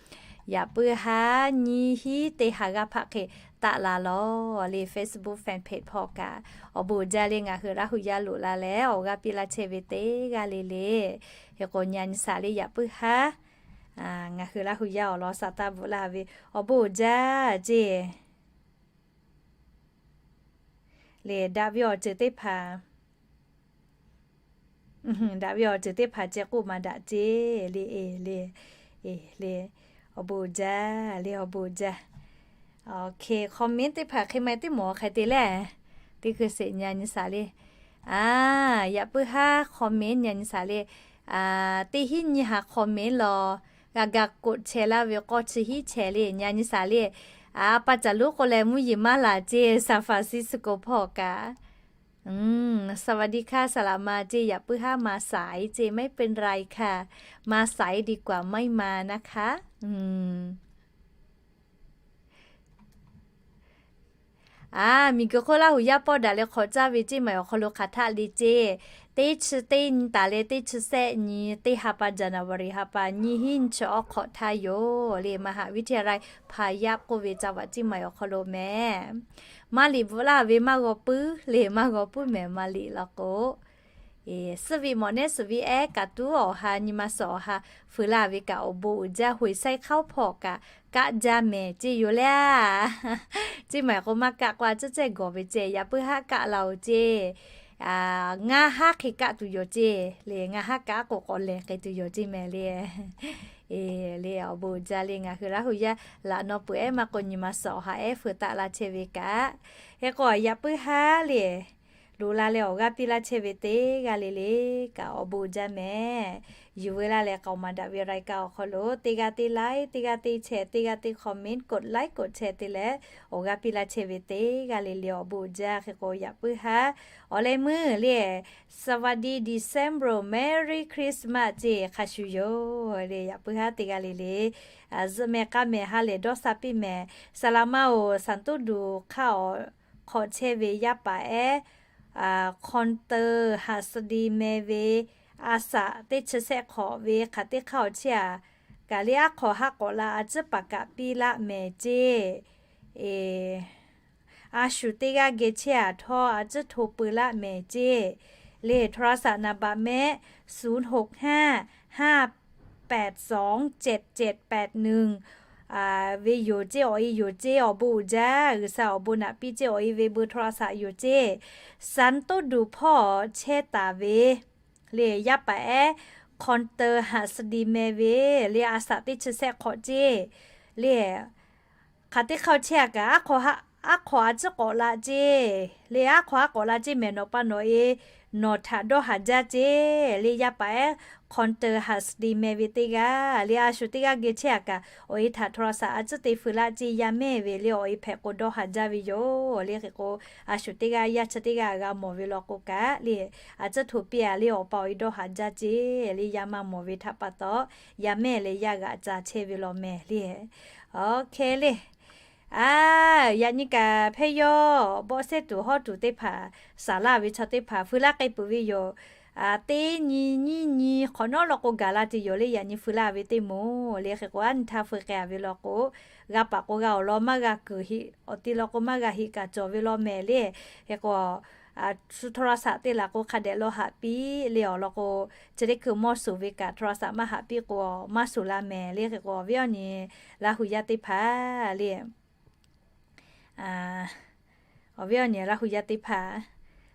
Yaꞈ puiˉ haˉ nyiˇ hinˉ teˇ ha g'aˇ hpaˆ hk'e taˆ la lawˬ le, Facebook fan page hpawˇ kaꞈ awˬ bon uiˍ jaˇ le, ngaˬ hui Laˇ hu yaˇ loꞈ la leh awˬ g'aˇ piˇ laˇ chehˇ ve teˇ g'aˇ le le. Hk'e k'o, nyi a nyi shaˍ le, yaꞈ puiˉ haˉ ngaˬ hui Laˇ hu yaˇ awˬ lawn sha taˇ bvuhꞈ laˇ ve awˬ bon uiˍ jaˇ ceˇ. Lehˬ, daꞈ ve awˬ ceuˬ teˇ hpaˍ Daꞈ ve awˬ ceuˬ teˇ hpaˍ ceh k'oˆ maˍ daꞈ ceˇ le, e le, e le, awˬ bon jaˇ le, awˬ bon jaˇ. Awˬ hk'e comment teˇ hpaˍ hk'e ma teˇ mawˬ hk'e te le, teˇ hkui sheˍ nya nyi shaˍ le. A, yaꞈ puiˉ haˉ comment nya nyi shaˍ le. Teˇ hinˉ nyi haˍ comment lawˬ, g'a ga koꞈ chehˇ laˇ ve k'awˇ chi hiˉ chehˇ le, nya nyi shaˍ le. A, pa caˬ lonˉ k'o leh mvuhˇ yeˬ maˇ laˬ ceˇ, San Francisco hpawˇ kaꞈ. สวัสดีค่ะ saˍ laꞈ ma ceˇ, yaꞈ puiˉ haˉ ma saiˍ ceˇ, ไม่เป็นไรค่ะ มาสายดีกว่าไม่มานะคะ. A, miˬguiˬ hk'oˆ Laˇ huˍ yaˇ pawˆ daꞈ leh hk'awꞈ caˇ ve ceˇ maˬ awˬ hk'aw lo hk'aˬ htaˆ le ceˇ. Teˇ chi teˇ nyi taˍ leh teˇ chi sehˆ nyi teˇ ha pa January ha pa nyiˇ hinˉ nyi chi awˬ hk'awꞈ htaˇ yoˬ le, มหาวิทยาลัยพายัพ k'oˆ ve ca vaꞈ ceˇ maˬ awˬ hk'aw lo mehˍ. Maˇ liꞈ bvuhꞈ laˇ ve maˇ g'aw puiˉ le, maˇ g'aw puiˉ mehˍ maˇ liꞈ law k'o. Suhˆ ve mawꞈ nehˉ suhˍ ve ehˉ kaꞈ tuˉ awˬ ha nyi ma suhˍ awˬ ha fuiˍ laˇ ve kaꞈ awˬ bon uiˍ jaˇ, ห้วยทราย hk'aoˉ hpawˇ kaꞈ kaˆ jaˇ mehˍ ceˇ yoˬ le. Ceˇ maˬ k'o maˇ kaˆ k'o a ciˉ cehˇ gawˬ ve ceˇ, yaꞈ puiˉ haˉ kaˆ la-oˬ ceˇ. Ngaˇ haˉ hk'e kaˆ tuˬ yoˬ ceˇ le, ngaˇ haˉ kaꞈ k'o k'awꞈ lehˬ hk'e tuˬ yoˬ ceˇ mehˍ le. E le, awˬ bon uiˍ jaˇ le, ngaˬ hui Laˇ huˍ yaˇ laꞈ naw peuˬ ehˉ maˇ k'o nyi ma suhˍ awˬ ha ehˉ fuiˍ taˆ laˇ chehˇ ve kaꞈ. Hk'e k'o yaꞈ puiˉ haˉ le, loꞈ la leh awˬ g'aˇ piˇ laˇ chehˇ ve teˇ g'aˇ le le kaꞈ awˬ bon uiˍ jaˇ mehˍ. Yuˬ veu laˇ leh k'aoˍ maˍ daꞈ ve รายการ awˬ hk'aw lo teˇ g'aˇ teˇ like, teˇ g'aˇ teˇ share, teˇ g'aˇ teˇ comment, กดไลค์ กดแชร์ te leh awˬ g'aˇ piˇ laˇ chehˇ ve teˇ g'aˇ le le awˬ bon uiˍ jaˇ. Hk'e k'o yaꞈ puiˉ haˉ awˬ leh meuˇ le, สวัสดี December, Merry Christmas ceˇ hk'a shuˍ yoˬ le, yaꞈ puiˉ haˉ teˇ g'aˇ le le. Zuhꞈ mehˍ k'a mehˍ ha lehˬ dawˇ sha piˇ mehˍ. Saˍ laꞈ ma-oˬ, Sanˍ toˉ duˬ hk'aˇ awˬ hk'awꞈ chehˇ ve yaˇ paˍ ehˉ, คอนเตอร์ หัสดี meh ve, a shaꞈ teˇ chi shehˆ hk'awꞈ ve hk'aˬ teˇ hk'aˇ awˬ chehˇ a kaꞈ le, aˉ hk'awꞈ haˉ k'awꞈ la a ciˉ paˍ kaꞈ piˇ laˇ mehˍ ceˇ. A shu teˇ g'aˇ geh chehˇ a htawˇ a ciˉ hto peu laˇ mehˍ ceˇ. Le โทรศัพท์ naˍ baꞈ mehˆ ศูนย์หกห้าห้าแปดสองเจ็ดเจ็ดแปดหนึ่ง ve yoˬ ceˇ, awˬ e yoˬ ceˇ, awˬ bon uiˍ jaˇ, G'uiˬsha awˬ bon naꞈ piˇ ceˇ, awˬ e ve เบอร์โทรศัพท์ yoˬ ceˇ. Sanˍ toˉ duˬ hpawˇ chehˇ taˍ ve le, yaˇ paˍ ehˉ คอนเตอร์ หัสดี meh ve le, a shaꞈ teˇ chi shehˆ hk'awꞈ ceˇ le. Hk'aˬ teˇ hk'aˇ chehˇ a kaꞈ, aˉ hk'awꞈ a ciˉ k'awꞈ la ceˇ le, aˉ hk'awꞈ a k'awꞈ la ceˇ mehˍ, nawˬ pa nawˬ e nawˬ htaꞈ dawˇ haˍ jaˇ ceˇ le, yaˇ paˍ ehˉ คอนเตอร์ หัสดี meh ve teˇ g'aˇ le, a shu teˇ g'aˇ geh chehˇ a kaꞈ, awˬ e htaꞈ โทรศัพท์ a ciˉ te feu laˇ ceˇ, yaˇ mehˇ ve le, awˬ e hpehꞈ k'o dawˇ haˍ jaˇ ve yoˬ le. Hk'e k'o a shu teˇ g'aˇ yaˇ chi teˇ g'aˇ g'a mawˬ ve law k'o kaꞈ le, a ciˉ hto piˇ a le, awˬ pa awˬ e dawˇ haˍ jaˇ ceˇ le, yaˇ maˇ mawˬ ve htaꞈ pa taw, yaˇ mehˇ leh yaˇ g'aꞈ ca chehˇ ve law mehˍ le. Awˬ hk'e le, a, yaꞈ nyi kaꞈ hpehˇ yawˇ bawˆ sehˉ tuˬ hawˉ tuˬ teˇ hpaˍ, saˍ laˇ ve chaw teˇ hpaˍ feu laˇ k'ai peuˬ ve yoˬ. Teˇ nyi nyiˇ nyi hk'awꞈ nawˉ law k'o gaˬ la te yoˬ le, yaꞈ nyi feu laˇ ve teˇ moˍ le. Hk'e k'o a nyi htaˇ feu k'ai a ve law k'o, g'a paˍ k'o g'a awˬ lawn maˇ g'a kuiˬ heˆ, awˬ ti law k'o maˇ g'a heˆ kaꞈ cawˬ ve law mehˍ le. Hk'e k'o shu โทรศัพท์ te laˬ k'o hk'a dehꞈ law haꞈ piˇ le, awˬ lawn k'o chi teˇ hkui mawˇ shuˍ ve kaꞈ โทรศัพท์ maˇ haꞈ piˇ k'o maˇ shuˍ la mehˍ le. Hk'e k'o awˬ viˉ awˬ nyi Laˇ huˍ yaˇ teˇ hpaˍ le, awˬ viˉ awˬ nyi Laˇ huˍ yaˇ teˇ hpaˍ,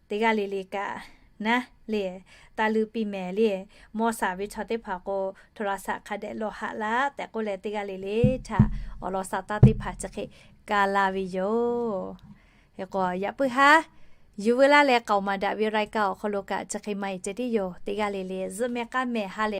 teˇ g'aˇ le le kaꞈ naˉ le, taˇ leuˇ piˇ mehˍ le. Mawˇ shaˍ ve chaw teˇ hpaˍ k'o โทรศัพท์ hk'a dehꞈ law haꞈ laˇ tehꞈ k'oˆ leh, teˇ g'aˇ le le htaꞈ awˬ lawn sha taˇ teˇ hpaˍ chi hk'e ka la ve yoˬ. Hk'e k'o yaꞈ puiˉ haˉ yuˬ veu laˇ leh k'aoˍ maˍ daꞈ ve รายการ awˬ hk'aw lo kaꞈ chi hk'e maˇ heˆ ceh tiˉ yoˬ. Teˇ g'aˇ le le zuhꞈ meh k'aˉ meh ha lehˬ